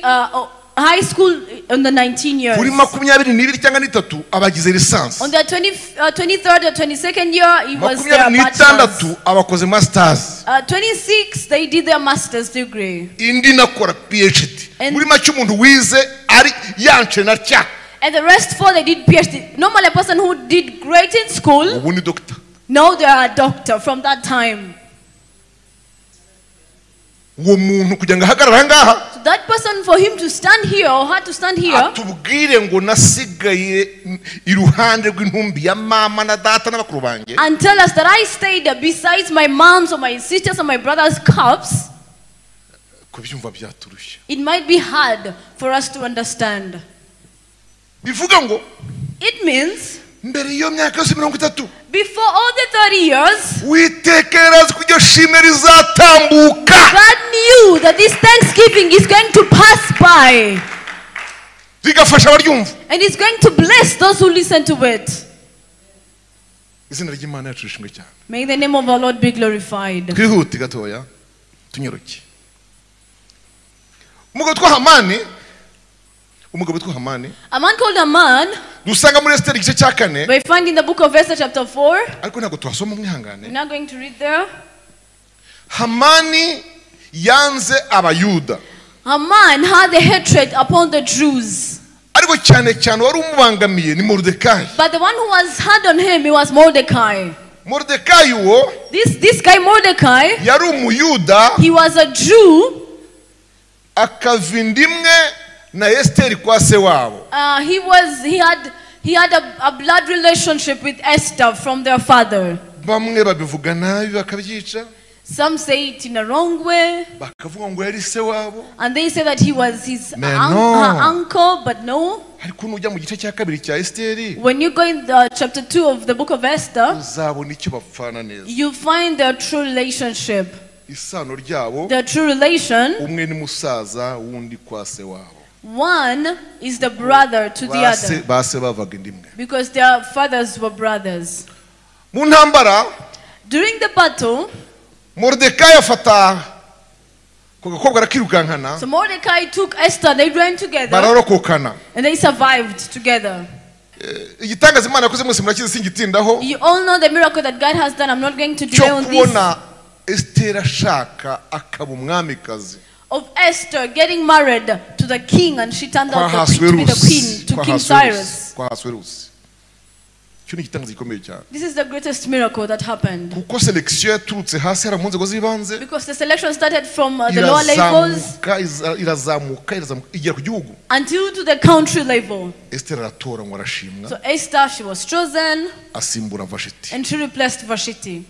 high school in the 19 years. Kuri 22 cyangwa 3 abagize licence. On their 23rd or 22nd year, it was their 26 bachelor's. abakoze masters. 26, they did their master's degree. Indi nakora PhD. Muri make umuntu wize ari yance na cya. And the rest 4, they did PhD. Normally, a person who did great in school, ubu ni doctor. Now they are a doctor from that time. Uwo muntu kugira ngo ahagarare aha ngaha, So So that person, for him to stand here or her to stand here, atubwire ngo nasigaye iruhande rw'intumbi ya mama na data n'abakuru banjye, and tell us that I stayed besides my mom's or my sisters or my brother's cups, kubyumva byaturushya. It might be hard for us to understand. Bivuga ngo It means mbere y'iyo myaka yose 30, before all the 30 years, Uwiteka yari ko iryo shimwe rizatambuka. God knew that this thanksgiving is going to pass by, rigafasha abaryumva, and it's going to bless those who listen to it. Izina ry'Imana yacu rishimwe cyane. May the name of our Lord be glorified. Twihute gatoya tunyaruke. Umugabo witwa Hamani, umugabo witwa Hamani, A man called Haman, dusanga muri Esiteri igice cya 4, we find in the book of Esther chapter 4. Ariko ntabwo tuhasoma, mwihangane. We're not going to read there. Hamani yanze abayuda. Haman had a hatred upon the Jews. Ariko cyane cyane wari umubangamiye ni Moridekayi. But the one who was hard on him, it was Mordecai. Moridekayi uwo, This guy Mordecai, yari umuyuda, he was a Jew. Akava inda imwe na Esiteri kwa se wabo. He had a blood relationship with Esther from their father. Bamwe babivuga nabi bakabyica. Some say it in a wrong way. Bakavuga ngo yari se wabo. And they say that he was his Mais no. her uncle, but no. Ariko nujya mu gice cya 2 cya Esiteri, When you go in the chapter 2 of the book of Esther, uzabona icyo bapfana neza. you find their true relationship. Isano ryabo, Their true relation. Umwe ni musaza, wundi kwa se wabo. One is the brother to the other. Base bavaga inda imwe. Because their fathers were brothers. Mu ntambara, During the battle, Mordecai afata ko gakobwa arakirukankana. So Mordecai took Esther, they ran together. Bararokokana. And they survived together. Igitangaza Imana yakoze mwese murakizi, singitindaho. You all know the miracle that God has done. I'm not going to dwell on this. Cyo kubona Esther ashaka akaba umwamikazi. Of Esther getting married to the king, and she turned out to be the queen to King Cyrus. Kwa Ahasuerus. Icyo ni igitangaza gikomeye cyane. This is the greatest miracle that happened. Kuko selection yaturutse hasi hari mu nzego z'ibanze. Because the selection started from the lower levels. Irazamuka, irazamuka, igera ku gihugu. Until to the country level. Esther aratora ngo arashimwa. So Esther, she was chosen. Asimbura Vashti. And she replaced Vashti.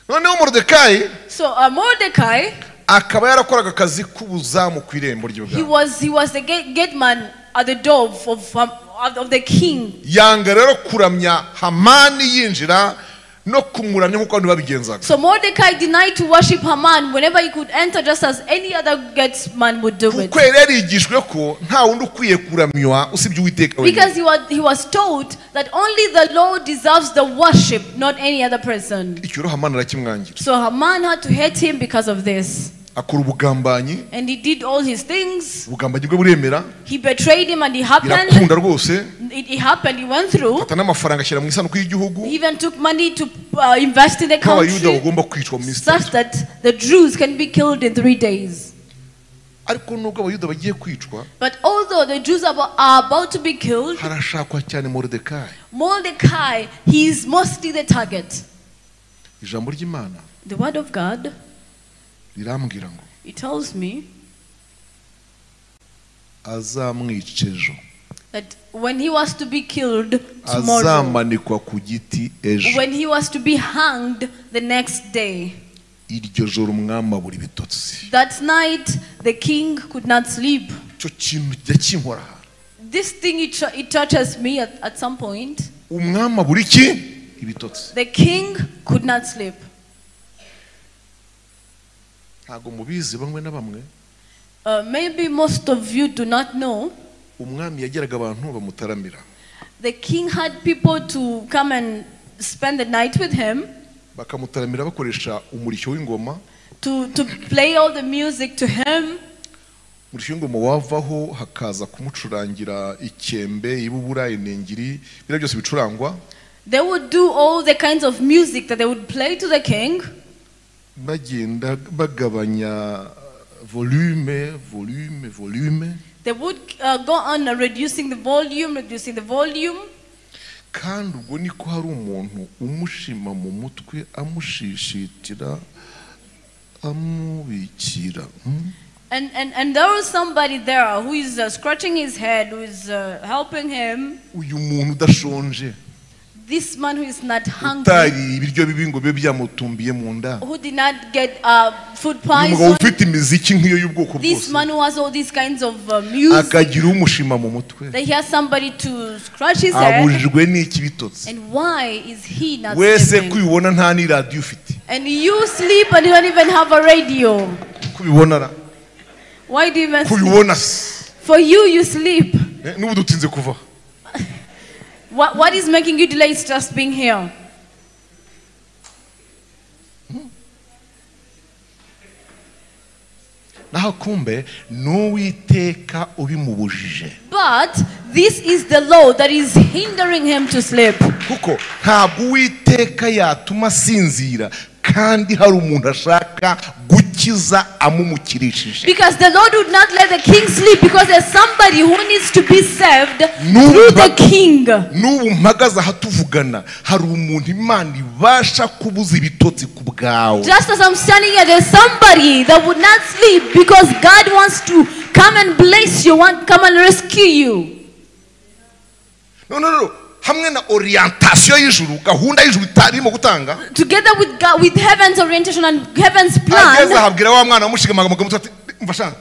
Noneho Mordecai. So Mordecai, akaba yarakoraga akazi k'ubuzamu ku irembo ry'ubwami. He was the gateman at the door of the king. Yanga rero kuramya Hamani yinjira no kumuramya nkuko abantu babigenzaga. So Mordecai denied to worship Haman whenever he could enter, just as any other gatesman would do it. Kuko yari yarigishwe ko nta wundi ukwiye kuramywa usibye Uwiteka wenyine. Because he was taught that only the Lord deserves the worship, not any other person. Icyo rero Hamani arakimwangira. So Haman had to hate him because of this. Akora ubugambanyi. And he did all his things. Ubugambanyi bwe buremera. He betrayed him and it happened. Birakunda rwose. It happened, he went through. Afata n'amafaranga ashyira mu isanduku y'igihugu. He even took money to invest in the country. Abayuda bagomba kwicwa mu minsi Such that the Jews can be killed in 3 days. Ariko nubwo abayuda bagiye kwicwa, But although the Jews are about to be killed, harashakwa cyane Mordecai. Mordecai, he is mostly the target. Ijambo ry'Imana The word of God rirambwira ngo It tells me azamwica ejo. that when he was to be killed tomorrow, Azamanikwa ku giti ejo. when he was to be hanged the next day, Iryo joro umwami abura ibitotsi. That night the king could not sleep. Icyo kintu kijya kinkora. This thing it touches me at some point. Umwami abura iki? Ibitotsi. The king could not sleep. Ntabwo mubizi bamwe na bamwe. Maybe most of you do not know. Umwami yageraga abantu bamutaramira. The king had people to come and spend the night with him. Bakamutaramira bakoresha umurishyo w'ingoma. To play all the music to him. Umurishyo w'ingoma wavaho hakaza kumucurangira ikembe, ibubura, iningiri, biriya byose bicurangwa. They would do all the kinds of music that they would play to the king. Bagenda bagabanya volume, volume, volume. They would go on reducing the volume, reducing the volume. Kandi ubwo niko hari umuntu umushima mu mutwe amushishitira amubikira. And there was somebody there who is scratching his head, who is helping him. Uyu muntu udashonje. This man who is not hungry, utariye ibiryo bibi ngo bibe byamutumbiye mu nda. Who did not get food Uyu mugabo poison. ufite imiziki nk'iyo y'ubwoko This bwose. man who has all these kinds of music. Akagira umushima mu mutwe. That he has somebody to scratch his head. Abujijwe n'iki bitotsi. And why is he not Wese sleeping? kubibona nta n'iradiyo ufite. And you sleep and you don't even have a radio. Kubibona ra. Why do you even sleep? Kubibona se. For you, you sleep. N'ubu dutinze kuva. What is making you delay is just being here. Naho kumbe n'Uwiteka ubimubujije. But this is the law that is hindering him to sleep. Kuko ntabwo Uwiteka yatuma asinzira kandi hari umuntu ashaka gukiza amumukirishije. Because the Lord would not let the king sleep because there's somebody who needs to be saved through the king. N'ubu mpagaze aha tuvugana hari umuntu Imana ibasha kubuza ibitotsi ku bwawe. Just as I'm standing here, there's somebody that would not sleep because God wants to come and bless you, want come and rescue you. No, no, no. Hamwe na orientation y'ijuru, gahunda y'ijuru itarimo gutanga. Together with God, with heaven's orientation and heaven's plan. Ageze ahabwira wa mwana wamushiga mu mutwe ati umva sha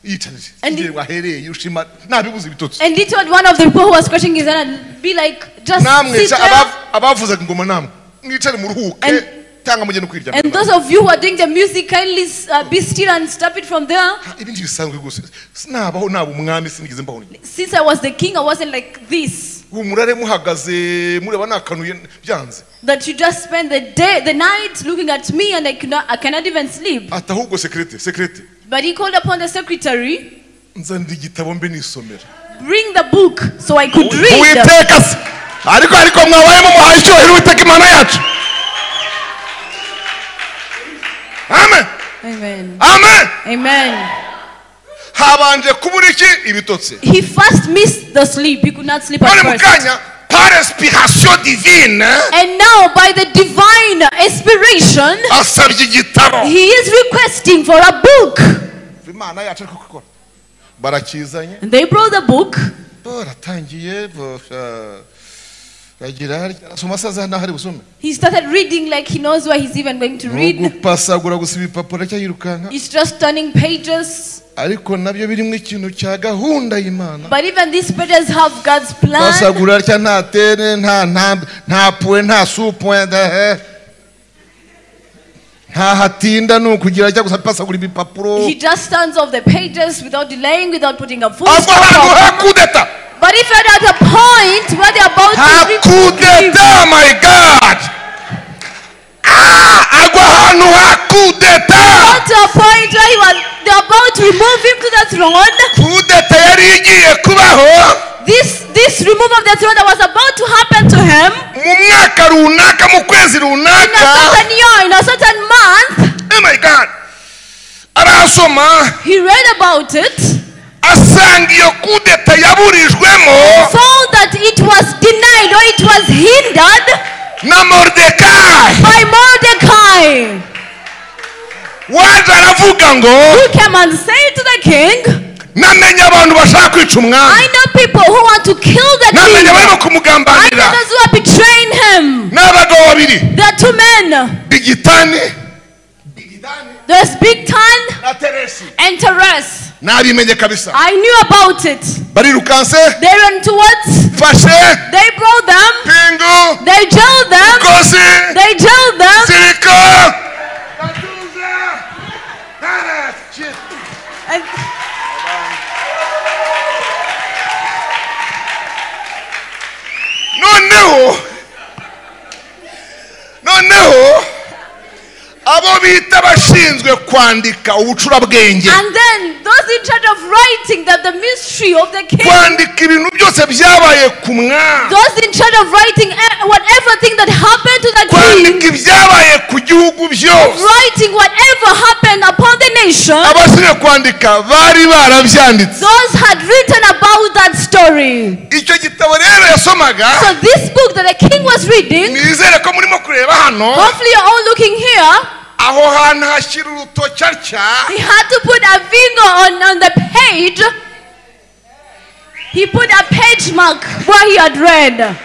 yicarije. Igihe wahereye ushima nabibuze ibitotsi. And he told one of the people who was scratching his head and be like, just sit there. Abavuzaga ingoma namwe mwicare muruhuke cyangwa mujye no kwiryamira. And those of you who are doing the music, kindly be still and stop it from there. Ibindi bisanzwe gusa sinabaho naba umwami sinigeze mbaho. Since I was the king, I wasn't like this. Umurare muhagaze mureba nakanuye byanze. That you just spend the day, the night looking at me and I cannot even sleep. Ati ahubwo secretary. But he called upon the secretary. Nzanira igitabo mbe nisomera. Bring the book so I could read. Uwiteka se ariko mwabaye mumuhaye icyubahiro Uwiteka Imana yacu. Amen. Amen. Amen. Amen. Habanje kubura iki ibitotsi. He first missed the sleep. He could not sleep at first. Mukanya par inspiration divine. And now by the divine inspiration, asabye igitabo. He is requesting for a book. Imana yacu ariko gukora. Barakizanye. And they brought the book. Baratangiye He started reading like he knows where he's even going to read. He's just turning pages. But even these pages have God's plan. He just turns off the pages without delaying, without putting a full stop. But if you're at a point where they're about to coup d'etat, my God! Coup d'etat! To a point where they're about to remove him to the throne. Coup d'etat yari igiye kubaho. This removal of the throne that was about to happen to him. Mu mwaka runaka, mu kwezi runaka. In a certain year, in a certain month. Oh my God! Arasoma. He read about it. Asanga iyo coup d'etat yaburijwemo. Found that it was denied or it was hindered. Na Mordecai. By Mordecai. Waje aravuga ngo. Who came and said to the king. Namenye abantu bashaka kwica umwami. I know people who want to kill the king. Namenye barimo kumugambanira. I know those who are betraying him. N'abagabo babiri. There are two men. Bigitani. There's Bigtan na Teresi. And Teres. Nabimenye kabisa. I knew about it. Barirukanse. They ran towards. Fashe. They brought them. Pingu. They jailed them. Kosi. They jailed them. Siriko. And noneho abo bita bashinzwe kwandika ubucurabwenge. And then those in charge of writing that the mystery of the king. Kwandika ibintu byose byabaye ku mwami. Those in charge of writing whatever thing that happened to the king. Kwandika ibyabaye ku gihugu byose. Writing whatever happened upon the nation. Abashinzwe kwandika bari barabyanditse. Those had written about that story. Icyo gitabo rero yasomaga. So this book that the king was reading. Nizere ko murimo kureba hano. Hopefully you're all looking here. Aho hantu hashyira urutoki atya. He had to put a finger on the page, he put a page mark where he had read.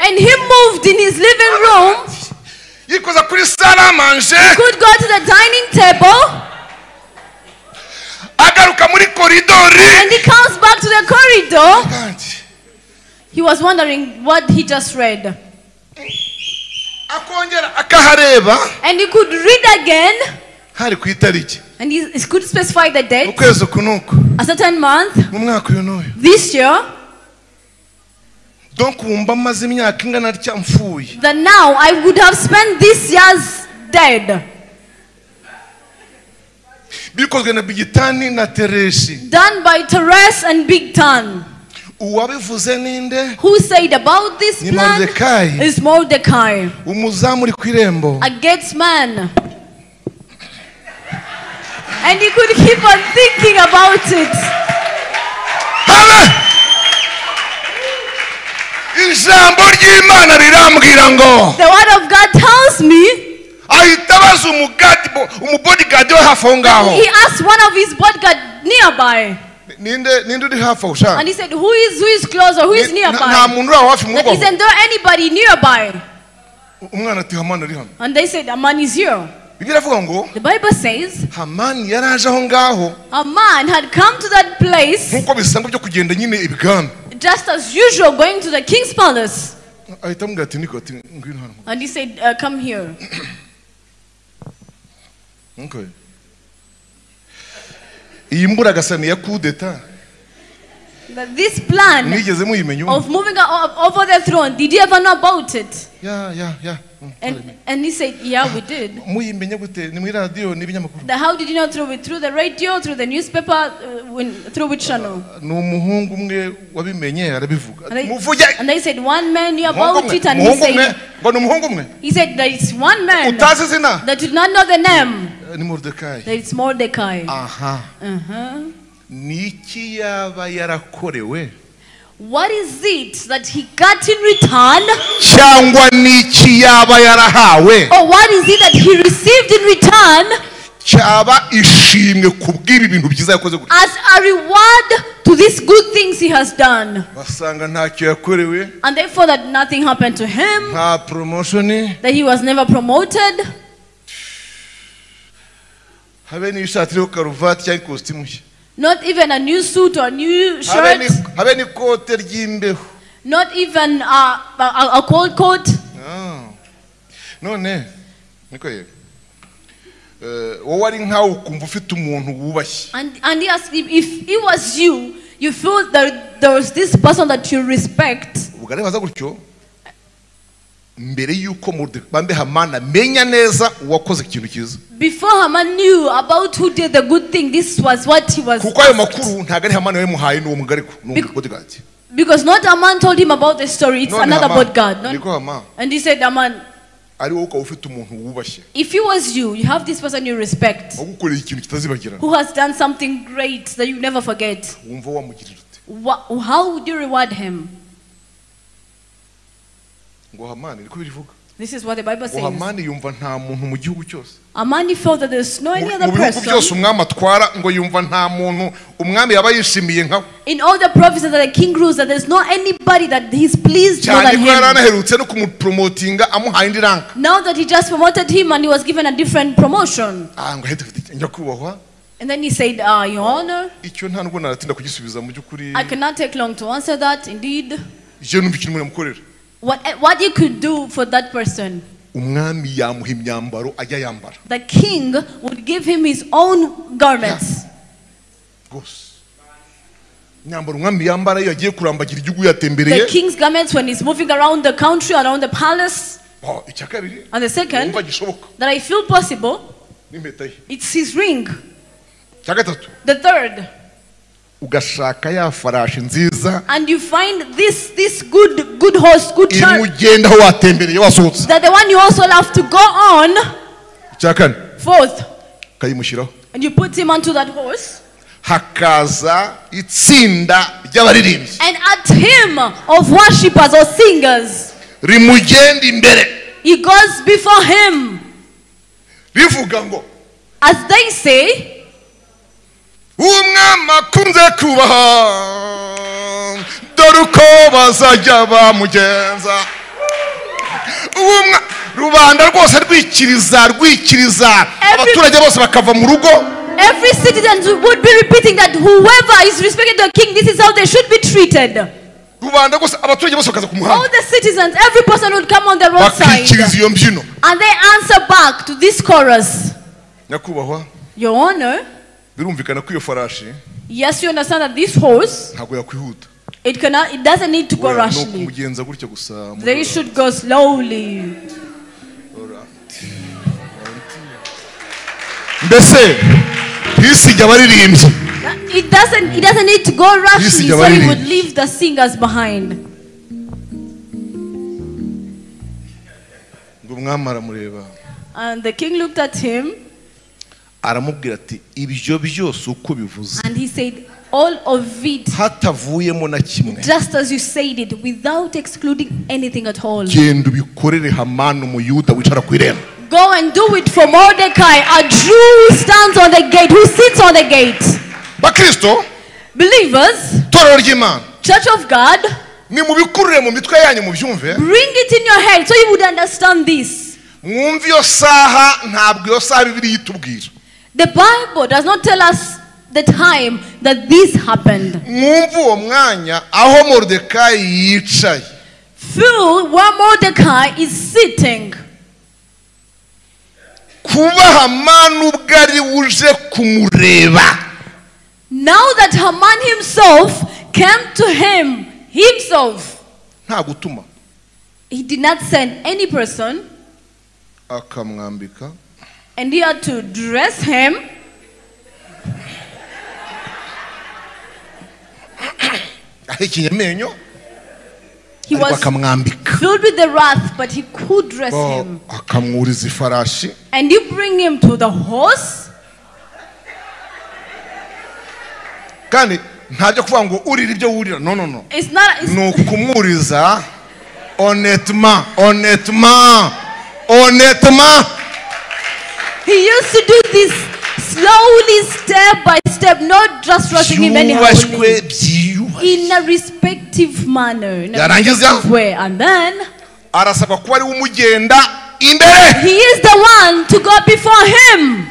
And he moved in his living room. He could go to the dining table. And he comes back to the corridor. He was wondering what he just read. And he could read again. And he could specify the date. A certain month. This year. That now I would have spent this year's dead. Done by Teresh and Bigtan. Who said about this plan is Mordecai, a gatesman. And he could keep on thinking about it. The word of God tells me. He asked one of his bodyguard nearby. And he said, who is close or who is nearby? That isn't there anybody nearby? And they said, Haman is here. The Bible says Haman had come to that place just as usual, going to the king's palace. And he said, come here. Okay. That this plan of moving over the throne, did you ever know about it? Yeah. And he said, yeah, we did. How did you know? Through the radio, through the newspaper, through which channel? And they said, one man knew about it, and he said, there is one man that did not know the name. Mordecai. That it's Mordecai. What is it that he got in return? Or what is it that he received in return as a reward to these good things he has done? And therefore that nothing happened to him, that he was never promoted. Not even a new suit or a new shirt. Not even a cold coat. And he asked if it was you, you feel that there was this person that you respect. Before Haman knew about who did the good thing, this was what he was asked. Because not Haman told him about the story, it's another bodyguard. And he said, Haman, if it was you, you have this person you respect, who has done something great that you never forget. How would you reward him? This is what the Bible says. Haman felt that there's no any other person. In all the provinces that the king rules, that there's not anybody that he's pleased more than him. Now that he just promoted him and he was given a different promotion. And then he said, Your Honor, I cannot take long to answer that, indeed. What you could do for that person, the king would give him his own garments. The king's garments when he's moving around the country, around the palace. And the second, that I feel possible, it's his ring. The third, and you find this good horse, good chariot, that the one you also love to go on. Fourth, and you put him onto that horse. And a team of worshippers or singers. Rimugenda imbere. He goes before him. Rivuga ngo, as they say, umwami akunze kubaha, dore uko bazajya bamugenza. Rubanda rwose rwikiriza rwikiriza, abaturage bose bakava mu rugo. Every citizen would be repeating that whoever is respecting the king, this is how they should be treated. Rubanda rwose abaturage bose bakaza ku muhanda. All the citizens, every person would come on the roadside. Bakikiriza iyo mbyino. And they answer back to this chorus. Nyakubahwa, Your Honor, birumvikana ko iyo farashi, yes, you understand that this horse, ntabwo yakwihuta. It cannot, it doesn't need to go rushly. They should go slowly. It doesn't need to go rushly, so it would leave the singers behind. And the king looked at him. And he said, all of it, just as you said it, without excluding anything at all. Go and do it for Mordecai, a Jew who stands on the gate, who sits on the gate. Bakristo, believers, Church of God, bring it in your head so you would understand this. The Bible does not tell us the time that this happened. Feel where Mordecai is sitting. Now that Haman himself came to him himself, he did not send any person, and he had to dress him. He was filled with the wrath, but he could dress him. And you bring him to the horse. No. It's not. It's honnêtement, honnêtement, honnêtement. He used to do this slowly, step by step, not just rushing him anyhow. In a respective manner, in a respective way. And then he is the one to go before him.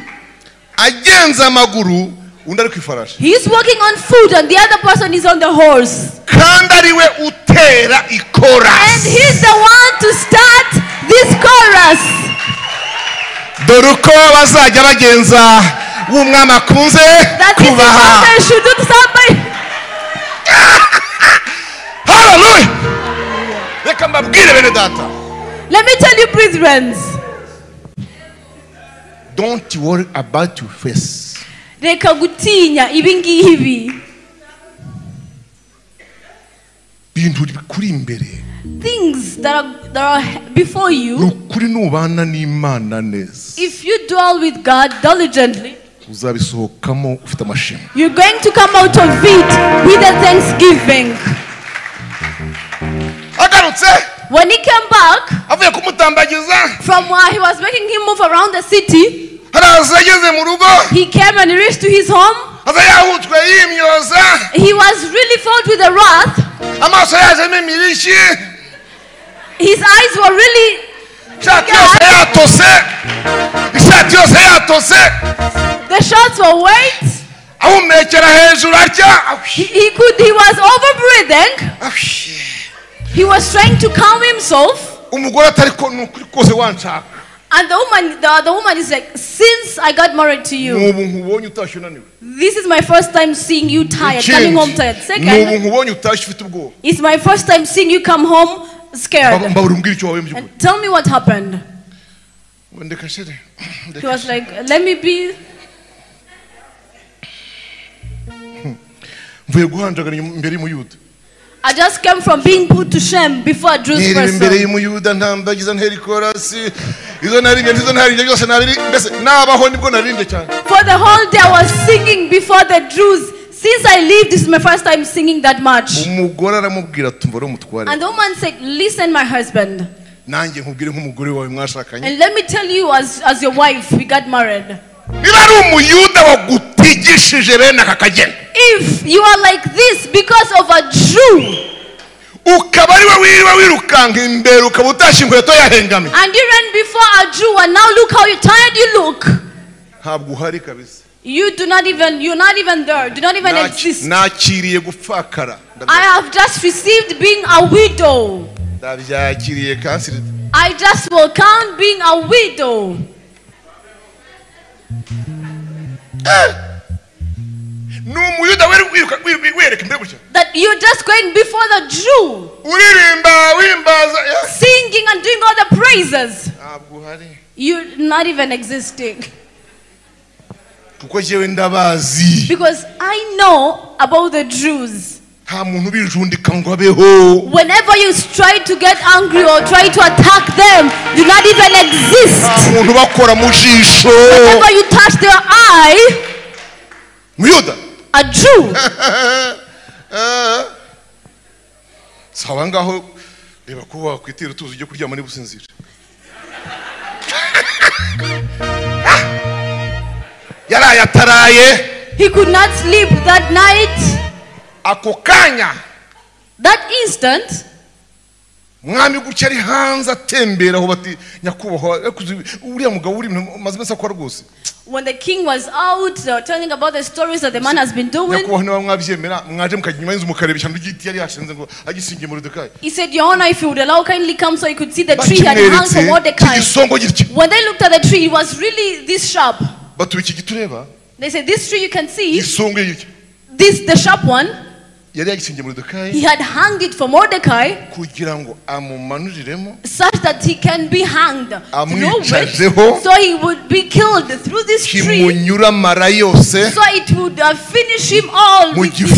He is walking on foot and the other person is on the horse. And he's the one to start this chorus. That this is what they should do to somebody. Hallelujah. Let me tell you, brethren. Don't worry about your face. Reka gutinya ibi ngibi. Bintu bikuri imbere. Things that are before you. Nukuri nubana n'Imana neza. If you dwell with God diligently, uzabisohokamo ufite amashimwe. You're going to come out of it with a thanksgiving. Agarutse. When he came back avuye kumutambagiza, from where he was making him move around the city, he came and he reached to his home. He was really filled with the wrath. His eyes were really the shots were wet. He was over breathing. He was trying to calm himself. And the woman is like, since I got married to you, this is my first time seeing you tired, coming home tired. Second, it's my first time seeing you come home scared. And tell me what happened. He was like, let me be. I just came from being put to shame before a Jewish person. For the whole day I was singing before the Jews, Since I leave, this is my first time singing that much. Umugore aramubwira ati umva umutware. And the woman said, listen, my husband. Nanjye nkubwire nk'umugore wawe mwashakanye. And let me tell you, as your wife, we got married. Niba ari umuyuda wagutigishije bene aka kageni. If you are like this because of a Jew, ukaba ari we wirirwa wirukanka imbere ukaba utashye inkweto yahengamye. And you ran before a Jew, and now look how tired you look. Ntabwo uhari kabisa. You do not even, you're not even there. Do not even exist. Nakiriye gupfakara. I have just received being a widow. Ndabyakiriye kanseri. I just will count being a widow. That you're just going before the Jew, singing and doing all the praises. You're not even existing. Because I know about the Jews. Whenever you try to get angry or try to attack them, do not even exist. Whenever you touch their eye, a Jew. He could not sleep that night. That instant, when the king was out, they were telling about the stories that the man has been doing. He said, Your Honor, if you would allow, kindly come so you could see the tree he had hung for Mordecai. When they looked at the tree, it was really this sharp. They said, this tree you can see, this the sharp one, he had hung it for Mordecai such that he can be hanged through it, so he would be killed through this tree, so it would finish him all with his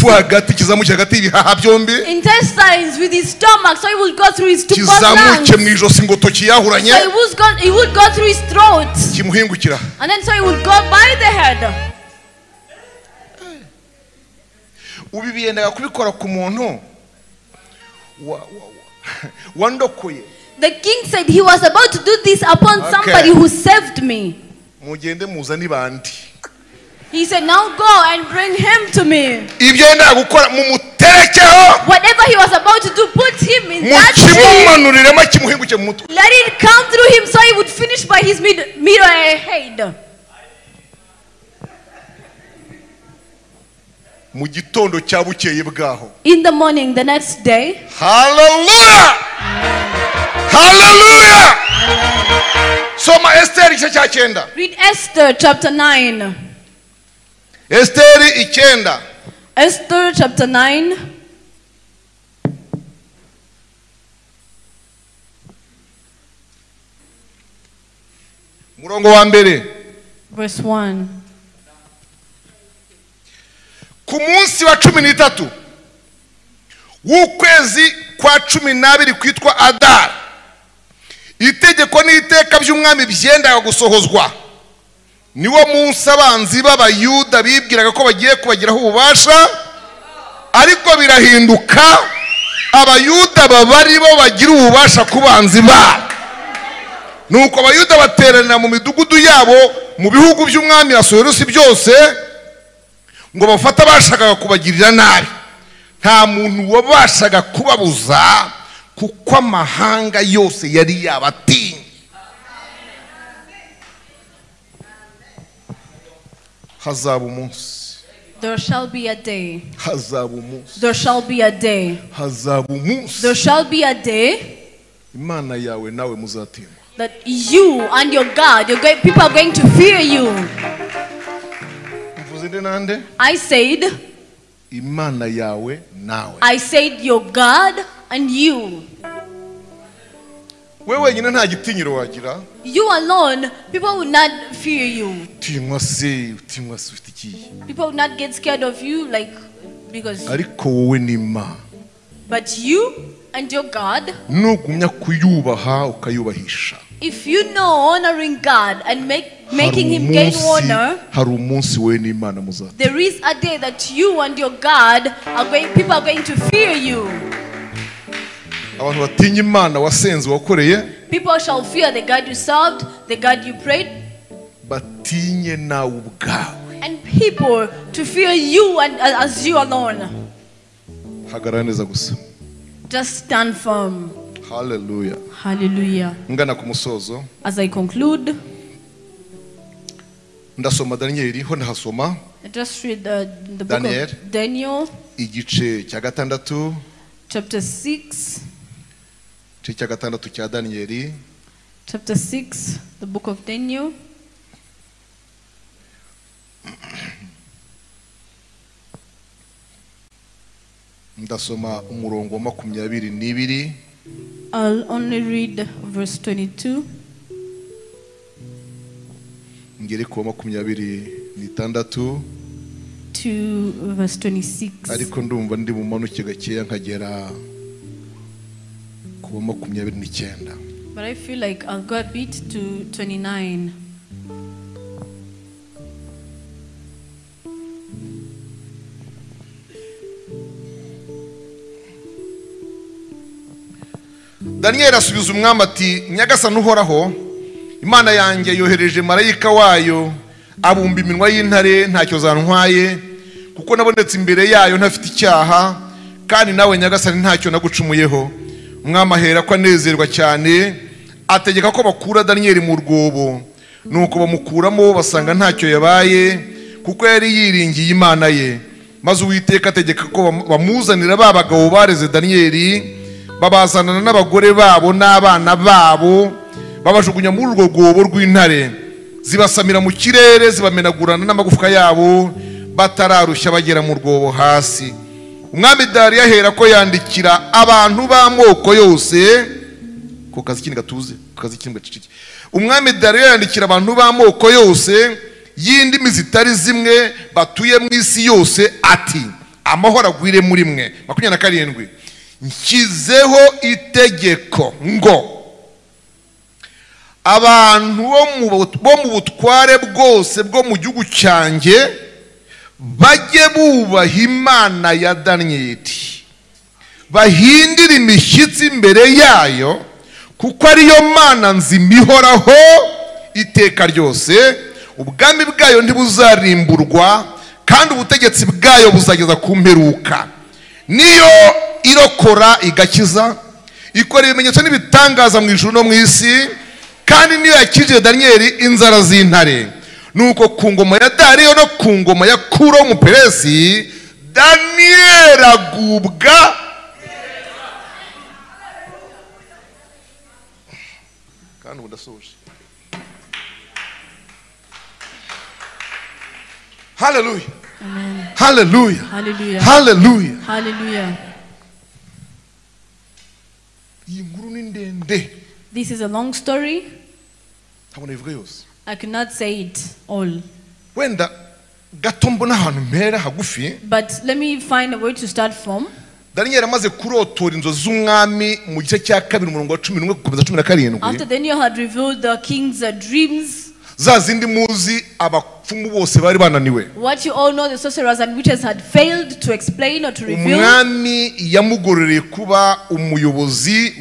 intestines, with his stomach, so he would go through his two lungs, so he would go through his throat, and then so he would go by the head. The king said he was about to do this upon somebody who saved me. He said, now go and bring him to me. Whatever he was about to do, put him in that tree. Let it come through him so he would finish by his middle head. In the morning, the next day. Hallelujah! Hallelujah! Soma Esther igice cya 9. Read Esther chapter 9. Esther 9. Esther chapter 9. Murongo wa mbere. Verse 1. Ku munsi wa 13 w'ukwezi kwa 12 kwitwa Adar, itegeko n'iteka by'umwami byendaga gusohozwa. Niwo munsi abanzi b'Abayuda bibwiraga ko bagiye kubagiraho ububasha, ariko birahinduka, Abayuda babari bo bagira ububasha ku banzi babo. Nuko Abayuda bateranira mu midugudu yabo mu bihugu by'umwami Asuwerusi byose, ngo bafata bashakaga kubagirira nabi. Nta muntu wabashaga kubabuza kuko amahanga yose yari yabatinye. Hazaba umunsi. There shall be a day. Hazaba umunsi. There shall be a day. Hazaba umunsi. There shall be a day. Imana yawe nawe muzatinywa. That you and your God, your great people are going to fear you. I said, Imana yawe nawe. I said your God and you. Wewe wenyine nta gitinyiro wagira. You alone, people will not fear you. Utinywa se, utinywa se ufite iki? People will not get scared of you, like, because. Ariko wowe ni Imana. But you and your God. Nugumya kuyubaha ukayubahisha. If you know honoring God and make making him gain honor, hari umunsi we n'Imana muzata. There is a day that you and your God are going, people are going to fear you. Abantu batinya Imana wasenze wakoreye, people shall fear the God you served, the God you prayed. Batinye nawe ubwawe. And people to fear you and as you alone. Hagarara neza gusa. Just stand firm. Hallelujah. Hallelujah. Ngana ku musozo. As I conclude, ndasoma Daniel ho ndahasoma. I just read the book Daniel, of Daniel. Igice cya gatandatu. Chapter 6. Igice cya gatandatu cya Daniel. Chapter 6, the book of Daniel. Ndasoma umurongo wa 22. I'll only read verse 22. Ngere ku 26 to verse 26. Ariko ndumva ndi bumanuke gakeya nkagera ku 29. But I feel like I'll go a bit to 29. Daniel asubiza umwami ati Nyagasani uhoraho, Imana yanjye yohereje marayika wayo abumba iminwa y'intare ntacyo zantwaye, kuko nabonetse imbere yayo ntafite icyaha, kandi nawe Nyagasani ntacyo nagucumuyeho. Umwami ahera ko anezerwa cyane, ategeka ko bakura Daniel mu rwobo. Nuko bamukuramo basanga ntacyo yabaye, kuko yari yiringiye Imana ye. Maze Uwiteka ategeka ko bamuzanira ba bagabo bareze Daniel, babazanana n'abagore babo n'abana babo, babajugunya muri urwo rwobo rw'intare, zibasamira mu kirere, zibamenagurana n'amagufwa yabo, batararushya bagera mu rwobo hasi. Umwami Dariyo ahera ko yandikira abantu b'amoko yose, ko kazi kindi gatuze, kazi kindi gacicike. Umwami Dariyo yandikira abantu b'amoko yose y'indimi zitari zimwe batuye mu isi yose ati amahoro agwire muri mwe. 27 nshyizeho itegeko ngo abantu bo mu butware bwose bwo mu gihugu cyanjye bajye bubaha Imana ya Daniyeli, bahindire imishyitsi imbere yayo, kuko ariyo Mana nzima ihoraho iteka ryose. Ubwami bwayo ntibuzarimburwa, kandi ubutegetsi bwayo buzageza ku mperuka. Niyo irokora igakiza, ikora ibimenyetso n'ibitangaza mu ijuru no mu isi, kandi niyo yakijije Daniyeli inzara z'intare. Nuko ku ngoma ya Dariyo no ku ngoma ya Kuro w'Umuperesi, Daniyeli agubwa. Kandi ubu ndasoje. Hallelujah. Amen. Hallelujah. Hallelujah. Hallelujah. Hallelujah. Iyi nkuru ni ndende. This is a long story. Ntabwo nabivuga yose. I cannot say it all. Wenda gato mbona ahantu mpera hagufi. But let me find a way to start from. Daniel amaze kurotora inzozi z'umwami mu gice cya kabiri umurongo wa 11 gukomeza 17. After Daniel had revealed the king's dreams, za zindi muzi abapfumu bose bari bananiwe. What you all know, the sorcerers and witches had failed to explain or to reveal. Umwami yamugororeye kuba umuyobozi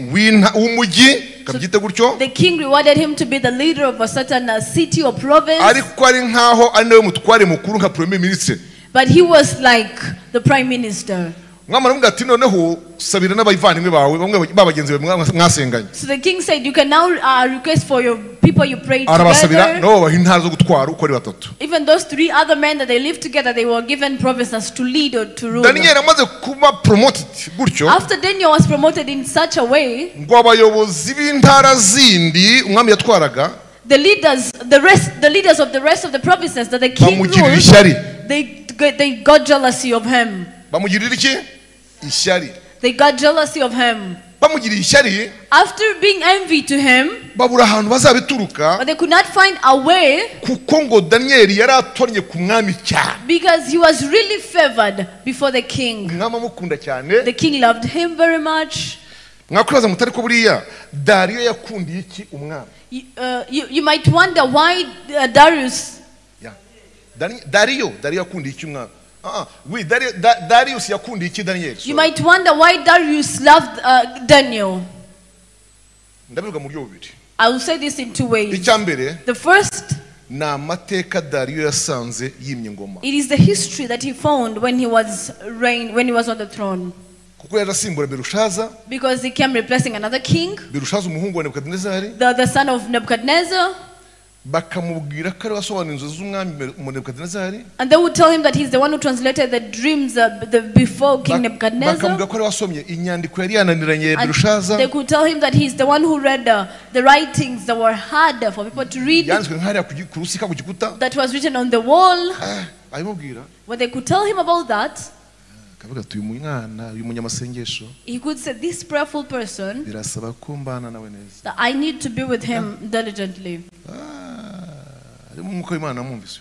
w'umujyi, kabyite gutyo. The king rewarded him to be the leader of a certain city or province. Ariko ari nkaho ari nawe mutware mukuru nka premier ministre. But he was like the prime minister. Umwami aramubwira ati noneho sabira n'abavandimwe bawe bamwe babagenzi bawe mwasenganye. So the king said, you can now request for your people you prayed Arabasabira together. nabo baha intara zo gutwara uko ari batatu. Even those three other men that they lived together, they were given provinces to lead or to rule. Daniel amaze kuba promoted gutyo. After Daniel was promoted in such a way, ngo abayobozi b'intara zindi umwami yatwaraga, the leaders, the leaders of the rest of the provinces that the king ruled, they got jealousy of him. Bamugirira iki? Ishyari. They got jealousy of him. Bamugiriye ishyari. After being envy to him, babura ahantu bazabituruka. But they could not find a way. Kuko ngo Daniel yaratonye ku mwami cyane. Because he was really favored before the king. Umwami amukunda cyane. The king loved him very much. Mwakwibaza mutari ko buriya Dariyo yakundiye iki umwami? You might wonder why Darius. Yeah. Dariyo yakundiye iki umwami? Oui, Darius yakundiye iki Daniel? You might wonder why Darius loved Daniel. Ndabivuga mu buryo bubiri. I will say this in two ways. Icyambere, the first, ni amateka Dariyo yasanze yimye ingoma. It is the history that he found when he was on the throne. Kuko yarasimbura Berushaza. Because he came replacing another king. Berushaza umuhungu wa Nebukadnezari. The son of Nebuchadnezzar. Bakamubwira ko ari wasobanura inzozi z'umwami Nebukadnezari. And they would tell him that he's the one who translated the dreams before King Nebuchadnezzar. Bakamubwira ko ari wasomye inyandiko yari yananiranye Berushaza. They could tell him that he's the one who read the writings that were hard for people to read. Yanditswe nk'hariya ku rusika ku gikuta. That was written on the wall. Abimubwira. When they could tell him about that, akavuga ati uyu mwana uyu munyamasengesho, he could say, this prayerful person, birasaba ko mbana nawe neza. That I need to be with him diligently.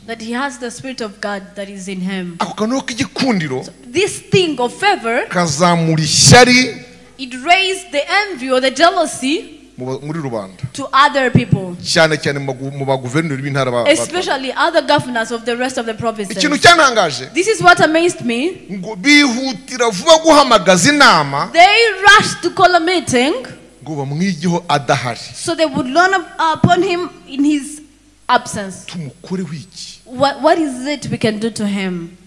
That he has the Spirit of God that is in him. Ako kantu k'igikundiro, so this thing of favor, kazamura ishyari, it raised the envy or the jealousy muri rubanda, to other people, cyane cyane mu baguverineri b'intara, especially other governors of the rest of the provinces. Ikintu cyantangaje, this is what amazed me, ngo bihutira vuba guhamagaza inama, they rushed to call a meeting, ngo bamwigeho adahari, so they would learn upon him in his absence. Tumukoreho iki? What is it we can do to him?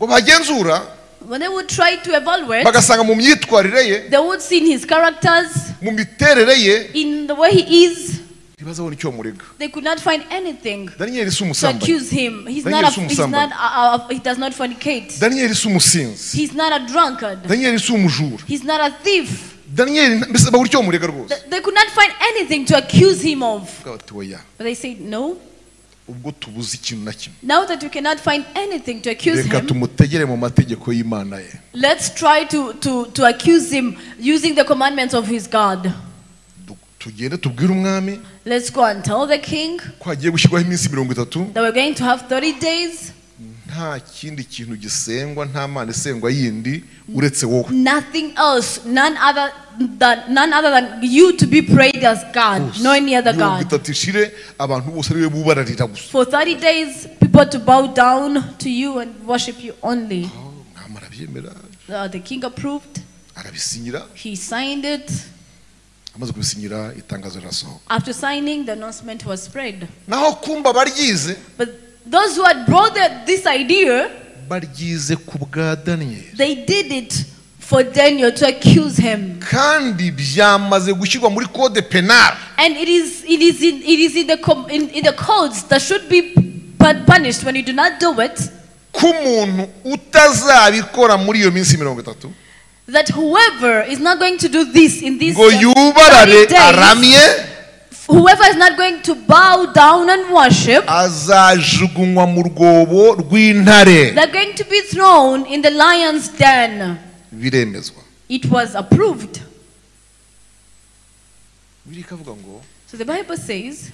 Ngo bagenzura, when they would try to evaluate, bagasanga mu myitwarire ye, they would see in his characters, mu miterere ye, in the way he is, ntibazabona icyo bamurega. They could not find anything Daniel si to umusambanyi. accuse him. He does not fornicate. Daniel si umusinzi. He's not a drunkard. Daniel si umujura. He's not a thief. Daniel mbese babura icyo bamurega rwose. They could not find anything to accuse him of. Bati oya. But they said no. Ubwo tubuze ikintu na kimwe. Now that we cannot find anything to accuse reka him, tumutegere mu mategeko y'Imana ye. Let's try to accuse him using the commandments of his God. Tugende tubwire umwami. Let's go and tell the king ko hagiye gushyirwaho iminsi 30. That we're going to have 30 days. Nta kindi kintu gisengwa, nta mana isengwa yindi uretse wowe. Nothing else, none other than you to be prayed as God, no any other God. 30 ishire abantu bose ariwe bubararira gusa. For 30 days people to bow down to you and worship you only. Umwami arabyemera. The king approved. Arabisinyira. He signed it. Amaze kubisinyira itangazo rirasohoka. After signing, the announcement was spread. Naho kumba baryize. But those who had brought this idea, baryize ku bwa Daniel. They did it for Daniel to accuse him. Kandi byamaze gushyirwa muri code penal. And it is in the codes that should be punished when you do not do it. Kumuntu utazabikora muri iyo minsi 30. That whoever is not going to do this in these ngo yubarare 30 days, aramye, whoever is not going to bow down and worship, azajugunywa mu rwobo rw'intare. They're going to be thrown in the lion's den. Biremezwa. It was approved. Birikavuga ngo, so the Bible says,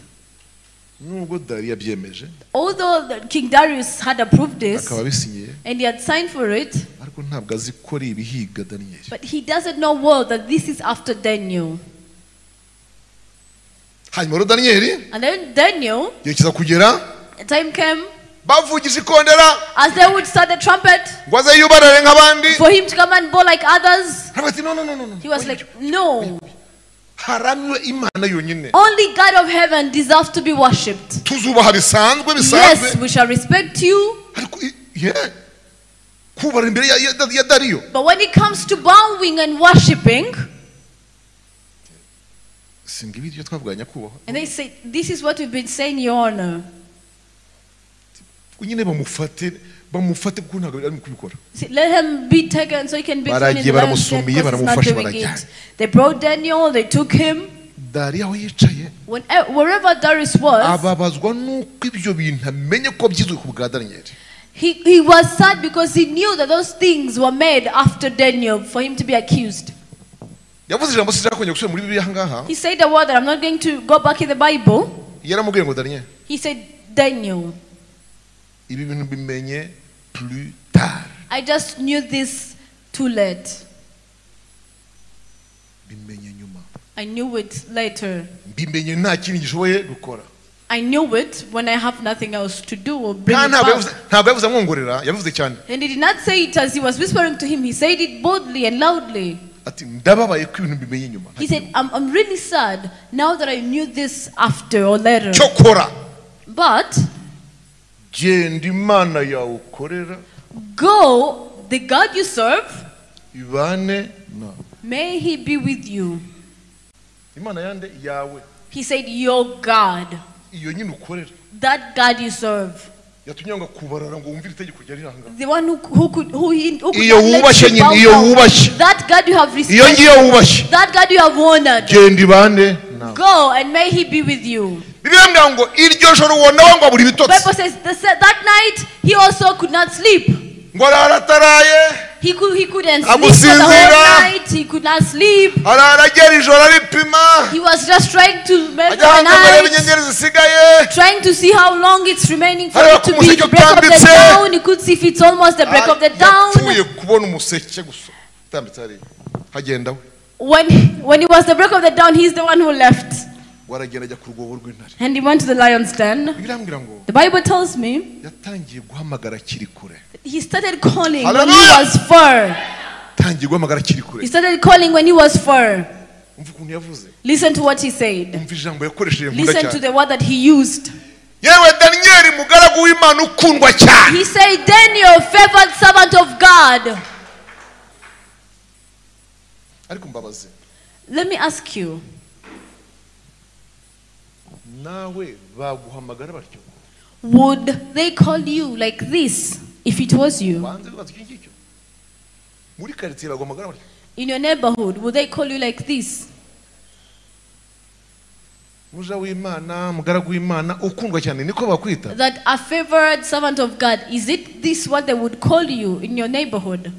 nubwo Dariyo yabyemeje, although King Darius had approved this, akaba abisinyiye, and he had signed for it, ariko ntabwo azi ko ari ibihiga Daniel. But he doesn't know well that this is after Daniel. Hanyuma rero Daniel, and then Daniel, igihe kiza kugera, the time came, bavugije ikondera, as they would start the trumpet, ngo aze yubarare nk'abandi, for him to come and bow like others. Aravuga ati, no, no, no, no, no. He was like, no. Haramwe Imana yonyine. Only God of heaven deserves to be worshipped. Tuzubaha bisanzwe bisanzwe. Yes, we shall respect you. Ariko kubara imbere ya Dariyo. But when it comes to bowing and worshipping, singibi ibyo twavuga nyakubahwa. And they say, this is what we've been saying, Your Honor. Nyine bamufate kuko ntabwo ari kubikora. Let him be taken so he can be thrown in the lion's den because he's not doing it. They brought Daniel, they took him. Dariyo aho yicaye, wherever Darius was, ababazwa nuko ibyo bintu amenye ko byizwe ku bwa Daniel. He was sad because he knew that those things were made after Daniel for him to be accused. Yavuze ijambo sinshaka kongera gusubira muri Bibiliya aha ngaha. He said a word that I'm not going to go back in the Bible. Yaramubwiye ngo Daniel. He said, Daniel, ibi bintu bimenye plus tard. I just knew this too late. Mbimenye nyuma. I knew it later. Mbimenye nta kindi gishoboye gukora. I knew it when I have nothing else to do or bring it Ntabwo back. yavuze amwongorera, yavuze cyane. And he did not say it as he was whispering to him. He said it boldly and loudly. Ati ndababaye ko ibintu mbimenye nyuma. He said, I'm really sad now that I knew this after or later. Cyokora. But genda Imana yawe ukorera. Go, the God you serve, ibane nawe. May he be with you. Imana yande yawe. He said, your God. Iyo nyine ukorera. That God you serve. Yatumye ngo kubarara ngo wumvire itegeko rya riranga. The one who could Iyo wubashye nyine, iyo wubashye. That God you have Iyo respected. ngiyo wubashye. That God you have honored. Genda ibane nawe. Go and may he be with you. Bibiliya imbwira ngo iryo joro uwo nawe ngo abura ibitotsi. Bible says that night he also could not sleep. Ngo arara ataraye. He couldn't sleep for the whole night. He could not sleep. Arara agera ijoro aripima. He was just trying to measure the Ajya hanze ngo arebe night, inyenyeri zisigaye. trying to see how long it's remaining for Areba it to ko be umuseke the break of the utambitse. dawn. He could see if it's almost the break of the dawn. Yapfuye kubona umuseke gusa utambitse hariya. Hagenda we. When it was the break of the dawn, he's the one who left. Waragenda ajya ku rwobo rw'intare. And he went to the lion's den. Bibiliya imbwira ngo The Bible tells me yatangiye guhamagara akiri kure. he started calling when he Hallelujah. was far. Yatangiye guhamagara akiri kure. He started calling when he was far. Umva ukuntu yavuze. Listen to what he said. Umva ijambo yakoresheje nkunda Listen to cyane. the word that he used. Yewe Daniel mugaragu w'Imana ukundwa cyane. He said, Daniel, favored servant of God. Ariko mbabaze. Let me ask you. Nawe baguhamagara batyo? Would they call you like this if it was you? Banze bibaza iki ngicyo. Muri quartier baguhamagara batyo? In your neighborhood, would they call you like this? Muja w'Imana, mugaragu w'Imana ukundwa cyane niko bakwita. That a favored servant of God, is it this what they would call you in your neighborhood?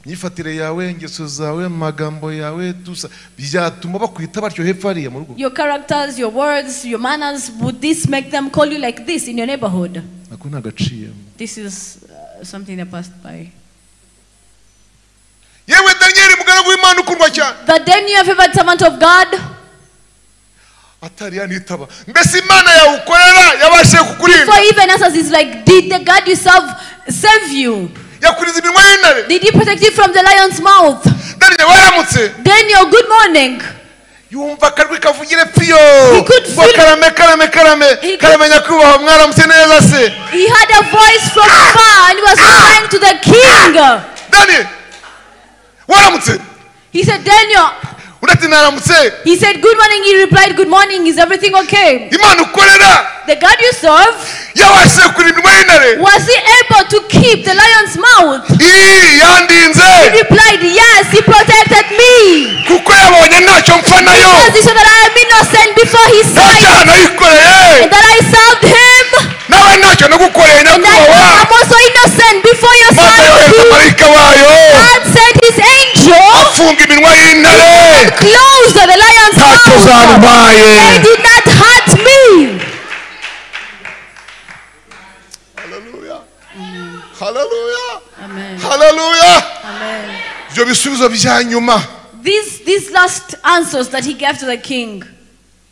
Myifatire yawe, ingeso zawe, amagambo yawe, tusa byatuma bakwita batyo hepfo hariya mu rugo. Your characters, your words, your manners, would this make them call you like this in your neighborhood? Ako nagaciyemo. This is something that passed by. Yewe Daniel mugaragu w'Imana ukundwa cyane. That Daniel, favored servant of God, atari yanitaba. Mbese Imana yawe ukorera yabashije kukurinda. Before even answers, is like, did the God you serve save you? Yakurinze iminwa y'intare. Did he protect you from the lion's mouth? Daniel waramutse. Daniel, good morning. Yumva akajwi kavugira epfo. He could feel Karame, karame, karame. Karame nyakubahwa mwaramutse neza se. He had a voice from far and he was crying to the king. Daniel, waramutse. He said, Daniel. Undi naramutse. He said, good morning. He replied, good morning. Is everything okay? Imana ukorera. The God you serve, Yabashije kurinda iminwa y'intare. was he able to keep the lion's mouth? Yandinze. He replied, yes, he protected me. Kuko yabonye ntacyo mpfa nayo. Because he said that I am innocent before his Nta sight. cyaha nayikoreye. And that I served him. Nawe ntacyo nagukoreye And that nyakubahwa. I am also innocent before your Maze sight. yohereza marayika wayo. God sent his angel. Afunga iminwa y'intare. And closed the lion's Ntacyo mouth. zantwaye. They did not hurt me. Hallelujah. Hallelujah. Amen. Hallelujah. Amen. Ibyo bisubizo bya nyuma. These last answers that he gave to the king.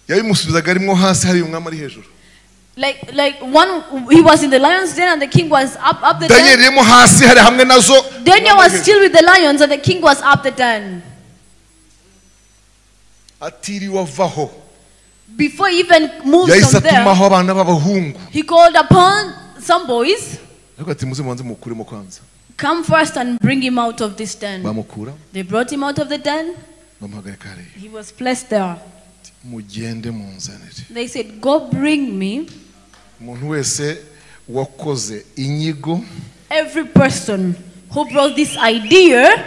Yabimusubizaga arimo hasi hari umwami ari hejuru. Like one, he was in the lion's den and the king was up the Daniel den. arimo hasi hari hamwe nazo. Daniel was still with the lions and the king was up the den. Atiriwe avaho. Before he even moved Yahise from there, atumaho abana b'abahungu. he called upon some boys. Ariko ati muze mubanze mukuremo kwanza. Come first and bring him out of this den. Bamukura. They brought him out of the den. Bamuhagarika hariya. He was placed there. Mugende munzanire. They said, go bring me. Umuntu wese wakoze inyigo. Every person who brought this idea,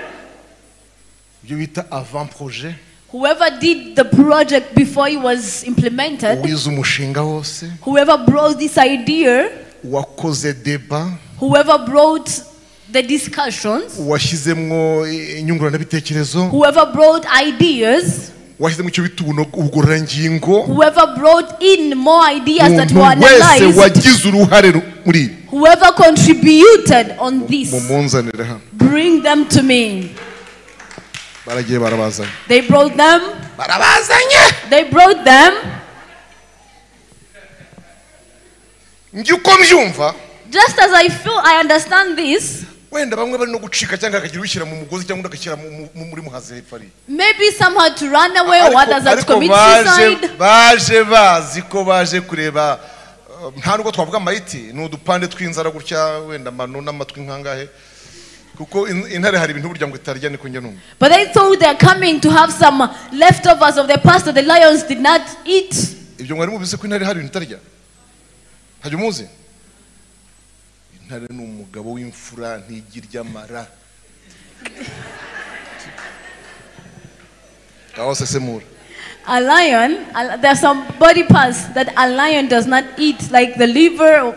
Ibyo bita avant projet. Whoever did the project before it was implemented, Uwize umushinga wose. Whoever brought this idea, Wakoze débat. Whoever brought the discussions, Washyizemwo inyunguranabitekerezo. Whoever brought ideas, Washyizemo icyo bita ubugororangingo. Whoever brought in more ideas that were Umuntu wese analyzed, wagize uruhare muri ibi. Whoever contributed on this, Mumunzanire hano. bring them to me. Baragiye barabazanye. They brought them. Barabazanye. They brought them. Njye uko mbyumva, Just as I feel, I understand this. Wenda bamwe bari no gucika cyangwa akagira ushyira mu mugozi cyangwa undi agashyira muri muhazi hepfo ari. Maybe some had to run away or others had to Ariko commit baje suicide. Baje bazi ko baje kureba, nta nubwo twavuga amayiti, ni udupande tw'inzara gutya, wenda amano n'amatwi nkangahe, kuko intare hari ibintu burya ngo itarya, niko njya numva. But they thought they are coming to have some leftovers of the past that the lions did not eat. Ibyo mwari mubizi ko intare hari ibintu itarya? Ntabyo muzi? Intare ni umugabo w'imfura, ntigirya amara. Aho sesemura. A lion, there are some body parts that a lion does not eat, like the liver,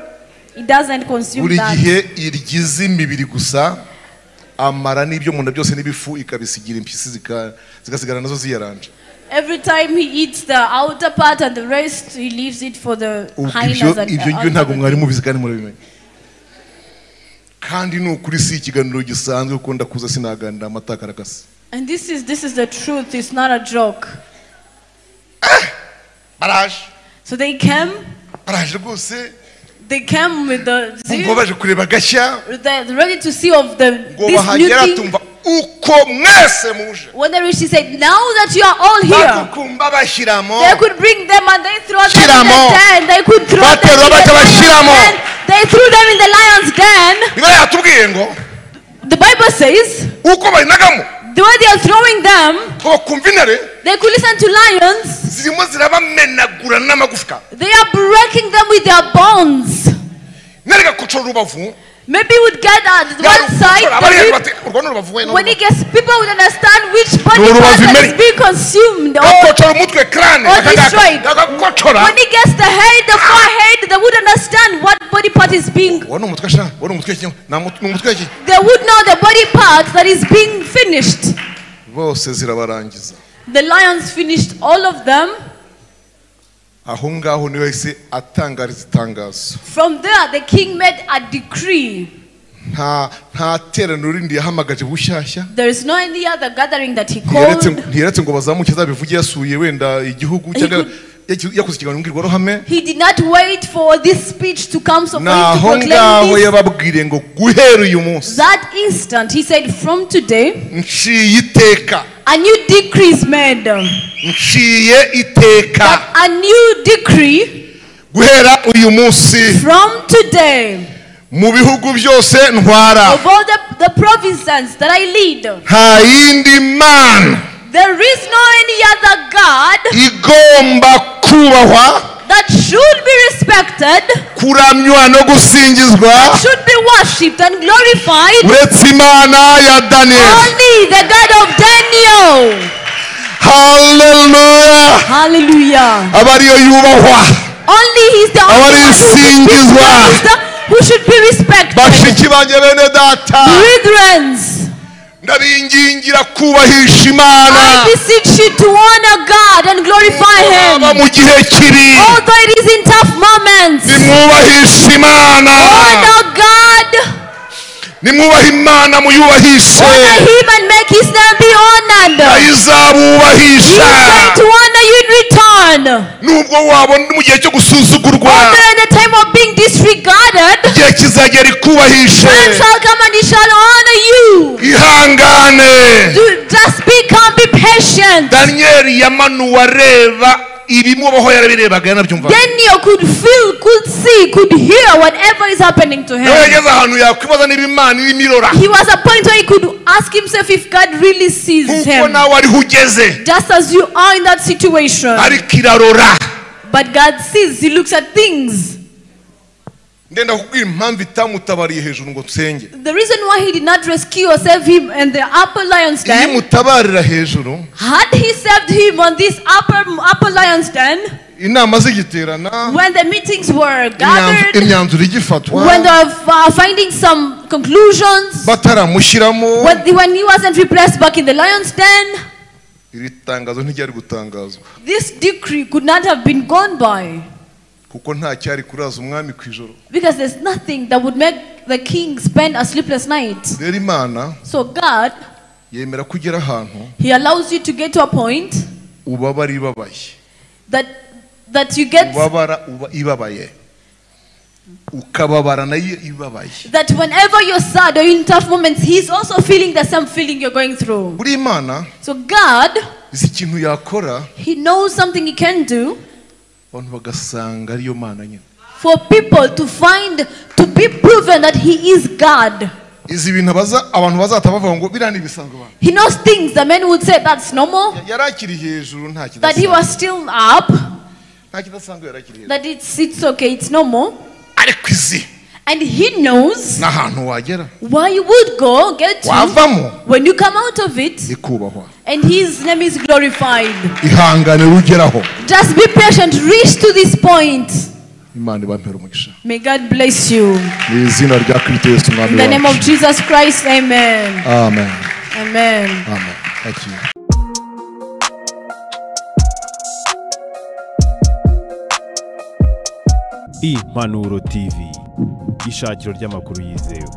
it doesn't consume Buri that. gihe irya imibiri gusa, amara n'ibyo mu nda byose n'ibifu ikabisigira impyisi zigasigara nazo ziyaranja. Every time he eats the outer part and the rest, he leaves it for the Ubwo hyenas and ibyo ngibyo ntabwo mwari mubizi kandi murabimenya. Kandi ni ukuri si ikiganiro gisanzwe kuko ndakuza sinaganira amata karakase. And this is the truth, it's not a joke. Baraje. So they came. Baraje rwose. They came with the zeal. Ngo baje kureba gashya. They're ready to see of the Ngo this new bahagera thing. tumva uko mwese muje. When they reached, he said, now that you are all here, Bakukumba bashyiramo. they could bring them and they throw them in the Shyiramo. den. They could throw them Baterura in the bahita lion's bashyiramo. den. They threw them in the lion's den. Bibiliya yatubwiye ngo, The Bible says, uko barinagamo, the way they are throwing them, ngo bakumva intare, they could listen to lions. zirimo zirabamenagura n'amagufwa. They are breaking them with their bones. Intare igakocora urubavu. Maybe would get at one side, the rib, when he gets, people would understand which body part is being consumed or destroyed. When he gets the head, the forehead, they would understand what body part is being. They would know the body part that is being finished. The lions finished all of them. Aho ngaho niho yahise atangariza itangazo. From there, the king made a decree. Nta teraniro rindi yahamagaje bushyashya. There is no any other gathering that he called. Ntiyeretse ngo bazamuke azabivuge yasuye wenda igihugu cyangwa yakoze ikiganiro mbwirwaruhame. He did not wait for this speech to come, so for him to Naho proclaim ngaho this. yababwiriye ngo guhera uyu munsi. That instant, he said, from today, nciye iteka. A new decree is made. Nciye iteka. That a new decree. Guhera uyu munsi. From today. Mu bihugu byose ntwara. Of all the provinces that I lead. Nta yindi mana. There is no any other God. Igomba kubahwa. That should be respected. Kuramywa no gusingizwa. That should be worshipped and glorified. Uretse Imana ya Daniel. Only the God of Daniel. Hallelujah. Hallelujah. Abariyo yubahwa. Only he's the only one who should be respected. Bashiki banjye bene data. Brethren, ndabingingira kubahisha Imana. I beseech you to honor God and glorify Him. Mu gihe kibi. Although it is in tough moments. Nimwubahishe Imana. Honor God. Nimwubahe Imana muyubahishe. Honor Him and make His name be honored. Ayizabubahisha. He is going to honor you in return. Nubwo wabona mu gihe cyo gusuzugurwa. Although in the time of being disregarded. Igihe kizagera ikubahishe. Time shall come and He shall honor you. Ihangane. Just be calm, be patient. Daniel yamanuwe areba ibimubaho yarabirebaga yanabyumvaga. Daniel could feel, could see, could hear whatever is happening to him. Yageze ahantu yakwibaza niba Imana irimo irora. He was a point where he could ask himself if God really sees him. Nkuko nawe ariho ugeze. Just as you are in that situation. Ariko irarora. But God sees, He looks at things. Ndenda kukubwira impamvu itamutabariye hejuru ngo nsenge. The reason why he did not rescue or save him in the upper lion's den. Iyo imutabarira hejuru. Had he saved him on this upper lion's den. Inama zigiterana. When the meetings were gathered. Imyanzuro igifatwa. When they were finding some conclusions. Bataramushyiramo. When he wasn't replaced back in the lion's den. Iri tangazo ntiryari gutangazwa. This decree could not have been gone by. Kuko nta cyari kuraza umwami ku ijoro. Because there's nothing that would make the king spend a sleepless night. Rero Imana So God Yemera kugera ahantu. He allows you to get to a point. Ubabara ibabaye. That you get. Ubabara uba ibabaye. Ukababara nayo ibabaye. That whenever you're sad or in tough moments, he's also feeling the same feeling you're going through. Buri Imana. So God, izi ikintu yakora. He knows something he can do. Abantu bagasanga ariyo Mana nyine. For people to find, to be proven that he is God. Izi bintu baza abantu bazata bavuga ngo biriya ni ibisanzwe abantu. He knows things the men would say that's normal. Yarakiri hejuru nta kidasanzwe. That he was still up. Nta kidasanzwe yarakiri hejuru. That it's okay, it's normal. Ariko izi. And he knows n'ahantu wagera. Where you would go, get to, wavamo. When you come out of it, ikubahwa. And his name is glorified. Ihangane ugeraho. Just be patient, reach to this point. Imana ibampere umugisha. May God bless you. Mu izina rya Kristo Yesu umwami In the name of wacu. Jesus Christ, amen. Amen. Amen. Amen. Thank you. Impanuro TV, ishakiro ry'amakuru yizewe.